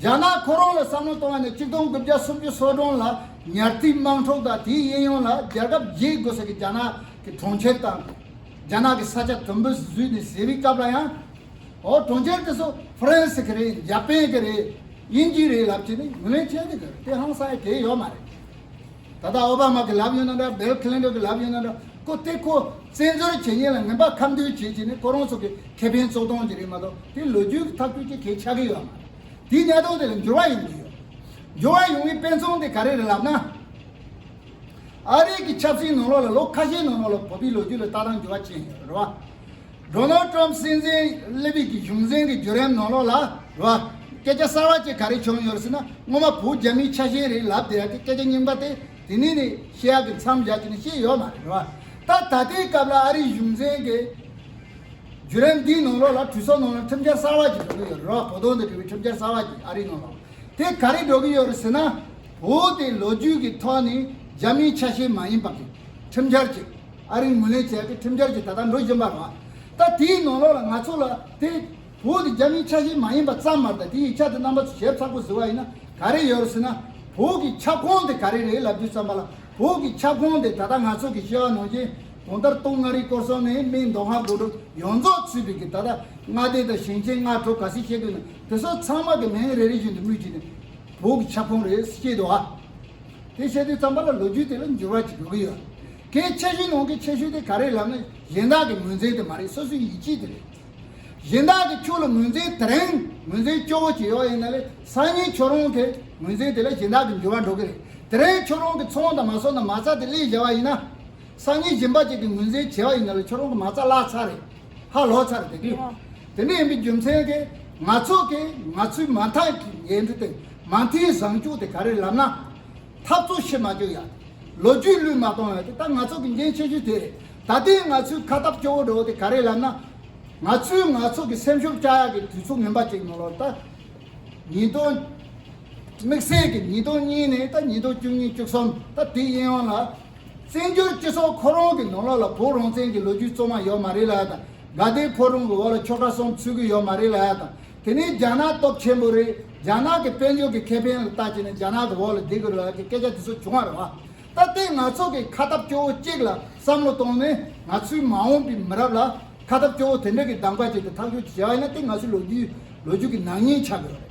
རྒྱ་ནག་ཁོ་རང་ལ་བསམ་བློ་གཏོང་བ་ནས་གཅིག་སྟོང་དགུ་བརྒྱ་སུམ་ཅུ་སོ་གྲངས་ལ་ཉར་ཐིག་དམག་འཁྲུག་དང་དེའི་གཡས་གཡོན་ལ་རྒྱལ་ཁབ་བརྒྱད་དགོས་ས་གི་རྒྱ་ནག་གི་གྲོང་ཁྱེར་དང་། རྒྱ་ནག་གི་ས་ཆ་དུམ་བུ་བཟོས་ནས་བཟས་པའི་སྐབས་ལ་ཡང་། འོ་གྲོང་ཁྱེར་དེ་ཚོ་ཧྥ་རན་སི་གི་རེད། འཇར་པན་གི་རེད། དབྱིན་ཇི་རེད་ལབ་བྱས་ནས་ངོས་ལེན་བྱས་ནས་གི་རེད། དེ་ཧང་སང་ཡ་གལ་ཡོད་མ་རེད། ད་ལྟ་ཨོ་བྷ་མ་གི་ལབ་ཡོད་ན་འདྲ། བིལ་ཁི་ལིན་ཊོན་གི་ལབ་ཡོད་ན་འདྲ། ཁོ་དེ་ཁོ་བཙན་འཛུལ་བྱེད་མཁན་ལ་ངན་པ་ཁ་མདུན་བྱེད་བྱས་ནས་ཁོ་རང་ཚོ་གི་ཁེ་ཕན་གཙོ་གཏོང་གི་རེད་མ་གཏོགས། དེ་ལོ་རྒྱུས་ཀྱི་ཐག་གཅོད་ཅིག་གལ་ཆགས་ཀྱི་ཡོད་མ་རེད། དེའི་གནད་དོན་དེ་ལ་འགྱུར་བ་ཡོང་གི་ཡོད། འགྱུར་བ་ཡོང་བའི་དཔེ་མཚོན་དེ་ག་རེ་རེད་ལབ་ན། ཨ་རི་གི་ཆབ་སྲིད་ནང་ལོགས་ལ་ལོ་ཁ་ཤས་ནང་ལོགས་ལ་བོད་པའི་ལོ་རྒྱུས་ལ་ལྟ་སྟངས་འགྱུར་བ་ཕྱིན་ཡོད་རེད་བ། ཌོ་ནལ་ཌི་ཊམ་སྲིད་འཛིན་སླེབས་པའི་གི་གཞུང་འཛིན་གི་བརྒྱུད་རིམ་ནང་ལོགས་ལ་རེད་བ། སྐད་ཆ་གསར་བ་ཅིག་ག་རེ་བྱུང་ཡོད་རེད་ཟེར་ན། སྔོན་མ་བོད་རྒྱ་མིའི་ཆ་ཤས་རེད་ལབ་བསྡད་ཡ་དེ། སྐད་ཆ་རྙིང་པ་དེ་དེ་ནས་ནི་བཤད་ཡ་གི་མཚམས་བཞག་བྱས་ནས་བཤད་ཡོད་མ་རེད་རེད་བ། ད་ད་ལྟའི་སྐབས་ལ་ཨ་རིའི་གཞུང་འཛིན་གི་བརྒྱུད་རིམ་འདིའི་ནང་ལོགས་ལ་གྲོས་ཚོགས་ནང་ལ་ཁྲིམས་འཆར་གསར་བ་ཅིག་འགྲོ་གི་ཡོད་རེད་བ། བོད་དོན་དང་འབྲེལ་བའི་ཁྲིམས་འཆར་གསར་བ་ཅིག་ཨ་རིའི་ནང་ལོགས། དེ་ག་རེ་འགྲོ་གི་ཡོད་རེད་ཟེར་ན། བོད་དེ་ལོ་རྒྱུས་ཀྱི་ཐོག་ནས་རྒྱ་མིའི་ཆ་ཤས་མ་ཡིན་པ་གི་ཁྲིམས་འཆར་ཅིག་ཨ་རིས་ངོས་ལེན་བྱས་ཀྱི་ཁྲིམས་འཆར་ཅིག་ད་ལྟ་འགྲོ་བཞིན་པ་རེད་བ། ད་དེའི་ནང་ལོགས་ལ་ང་ཚོ་ལ་དེ་བོད་དེ་རྒྱ་མིའི་ཆ་ཤས་མ་ཡིན་པ་ཙམ་མ་རེད། ད་དེའི་ཡིག་ཆ་དེ་རྣམ་པ་ཚོ་ཞིབ་ཚགས་པོ་གཟིགས་པ་ཡིན་ན་ག་རེ་ཡོད་རེད་ཟེར་ན། བོད་ཀྱི་ཁྱབ་ཁོངས་དེ་ག་རེ་རེད་ལབ་དུས་ཙམ་པ་ལ། བོད་ཀྱི་ཁྱབ་ཁོངས་དེ་ད་ལྟ་ང་ཚོ་གི་བཤད་པ་ནང་བཞིན་གང་ལྟར་སྟོད་མངའ་རིས་སྐོར་གསུམ་ནས་སྨད་མདོ་ཁམས་སྒང་དྲུག་ཡོངས་རྫོགས་ཚུད་པའི་གི། ད་ལྟ་མངའ་སྡེ་དང་ཞིང་ཆེན་ལྔ་དྲུག་ག་ཚོད་བཤད་འདུག་ན། དེ་ཚོ་ཚང་མ་གི་མིང་རེ་རེ་བཞིན་དུ་སྨོས་ཀྱི་ནི་བོད་ཀྱི་ཁྱབ་ཁོངས་རེད་བཤད་འདུག་ཨ། དེ་བཤད་དུས་ཙམ་པ་ལ་ལོ་རྒྱུས་དེ་ལ་འགྱུར་བ་ཅིག་འགྲོ་གི་ཡོད། གལ་ཆེ་ཤོས་ནང་གི་ཆེ་ཤོས་དེ་ག་རེ་ལབ་ན། གཞན་དག་གི་ངོས་འཛིན་དེ་མ་རེད། སོ་སོའི་ཡིད་ཆེས་དེ་རེད། གཞན་དག་གི་ཁྱོད་ལ་ངོས་འཛིན་དེ་རིང་ངོས་འཛིན་སྐྱོ་བོ་ཅིག་ཡོད་ཡིན་ན་ལས། སང་ཉིན་ཁྱོད་རང་གི་ངོས་འཛིན་དེ་ལ་གཞན་དག་གི་འགྱུར་བ་འགྲོ་གི་རེད། དེ་རིང་ཁྱོད་རང་གི་ཚོང་དང་མ་སོང་ན་མ་རྩ་དེ་སླེབས་བཞག་པ་ཡིན་ན། སང་ཉིན་གཞན་པ་ཅིག་གིས་ངོས་འཛིན་བྱས་པ་ཡིན་ན་ལས་ཁྱོད་རང་གི་མ་རྩ་བརླག་ཚར་རེད། ཧ་ལོག་ཚར་རེད་དེ་དུས། དེ་འདྲ་ཡིན་པའི་རྒྱུ་མཚན་གྱིས་ང་ཚོ་གིས་ང་ཚོའི་མ་མཐའ་གི་འགན་འཁྲི་དེ། མ་མཐའི་བཟང་སྤྱོད་དེ་ག་རེ་ལབ་ན། འཐབ་རྩོད་བྱེད་མ་བཅུག་ཡ། ལོ་རྒྱུས་བློས་མ་གཏོང་ཡ་དེ་ད་ང་ཚོ་གི་འགན་ཆེ་ཤོས་དེ་རེད། ད་ལྟའི་ང་ཚོའི་ཁ་སྟབས་སྐྱོ་བོ་འགྲོ་བ་དེ་ག་རེ་ལབ་ན། ང་ཚོས་ང་ཚོ་གི་སེམས་ཤུགས་བཅག་ཡག་གི་དུས་ཚོད་ངན་པ་ཅིག་ནང་ལོགས་ད། ཉིས་སྟོང་། དམིགས་བསལ་གྱི་ཉིས་སྟོང་གཉིས་ནས་ད་ཉིས་སྟོང་བཅུ་གཉིས་བཅུ་གསུམ་ད་དེའི་གཡས་གཡོན་ལ། བཙན་བྱོལ་སྤྱི་ཚོགས་ཁོ་རང་གི་ནང་ལོགས་ལ་བོད་རང་བཙན་གྱི་ལོ་རྒྱུས་གཙང་མ་ཡོད་མ་རེད་ལབ་ཡ་དང་། དགའ་ལྡན་ཕོ་བྲང་གི་འོག་ལ་ཆོལ་ཁ་གསུམ་ཚུད་ཀྱི་ཡོད་མ་རེད་ལབ་ཡ་དང་། དེ་ནས་རྒྱ་ནག་སྟོབས་ཆེན་པོ་རེད། རྒྱ་ནག་གི་དཔལ་འབྱོར་གྱི་ཁེ་ཕན་ལ་བལྟས་བྱས་ནས་རྒྱ་ནག་གི་འོག་ལ་བསྡད་དགོས་རེད་ལབ་ཡ་གི་སྐད་ཆ་དེ་ཚོ་བྱུང་བ་རེད་བ། ད་ལྟའི་ང་ཚོ་གི་ཁ་ཐབས་སྐྱོ་བོ་གཅིག་ལ་བསམ་བློ་བཏང་ནས་ང་ཚོའི་མ་འོངས་པའི་མི་རབས་ལ་ཁ་ཐབས་སྐྱོ་བོ་དེ་འདྲ་གི་གདམ་ག་བྱས་ཏེ་ཐག་གཅོད་བྱས་པ་ཡིན་ན་དེ་ང་ཚོའི་ལོ་རྒྱུས་ལོ་རྒྱུས་ཀྱི་ནག་ཉེས་ཆགས་ཀྱི་ཡོད་རེད།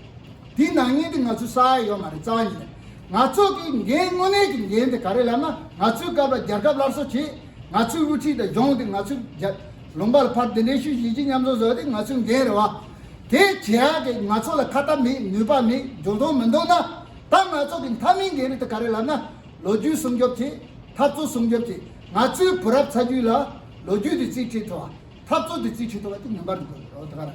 དེའི་ནག་ཉེས་དེ་ང་ཚོས་བསགས་ཡ་ཡོད་མ་རེད། རྩ་བ་ཉིད་ནས་ང་ཚོ་གི་འགན་དངོས་གནས་ཀྱི་འགན་དེ་ག་རེ་ལབ་ན། ང་ཚོའི་སྐབས་ལ་རྒྱལ་ཁབ་སླར་གསོ་བྱེད། ང་ཚོའི་དབུ་ཁྲིད་དང་གཞུང་དེ་ང་ཚོའི་རྒྱ་ལུང་པར་ཕར་གདན་འདྲེན་ཞུས། གཞིས་བྱེས་མཉམ་འཛོམས་བཟོ་ཡ་དེ་ང་ཚོའི་འགན་རེད་བ། དེ་བྱེད་ཡ་གི་ང་ཚོ་ལ་ཁ་ཐབས་མེད། ནུས་པ་མེད། འཇོན་ཐང་མི་འདུག་ན། ད་ང་ཚོ་གི་མཐའ་མའི་འགན་རེད་དེ་ག་རེ་ལབ་ན། ལོ་རྒྱུས་སྲུང་སྐྱོབ་བྱེད། འཐབ་རྩོད་སྲུང་སྐྱོབ་བྱེད། ང་ཚོའི་བུ་རབས་ཚ་རྒྱུད་ལ་ལོ་རྒྱུས་དེ་རྩིས་ཁྲིད་ཐུབ་པ། འཐབ་རྩོད་དེ་རྩིས་ཁྲིད་ཐུབ་པ་དེ་ངེས་པར་དུ་དགོས་རེད། འོ་ད་ག་རེད།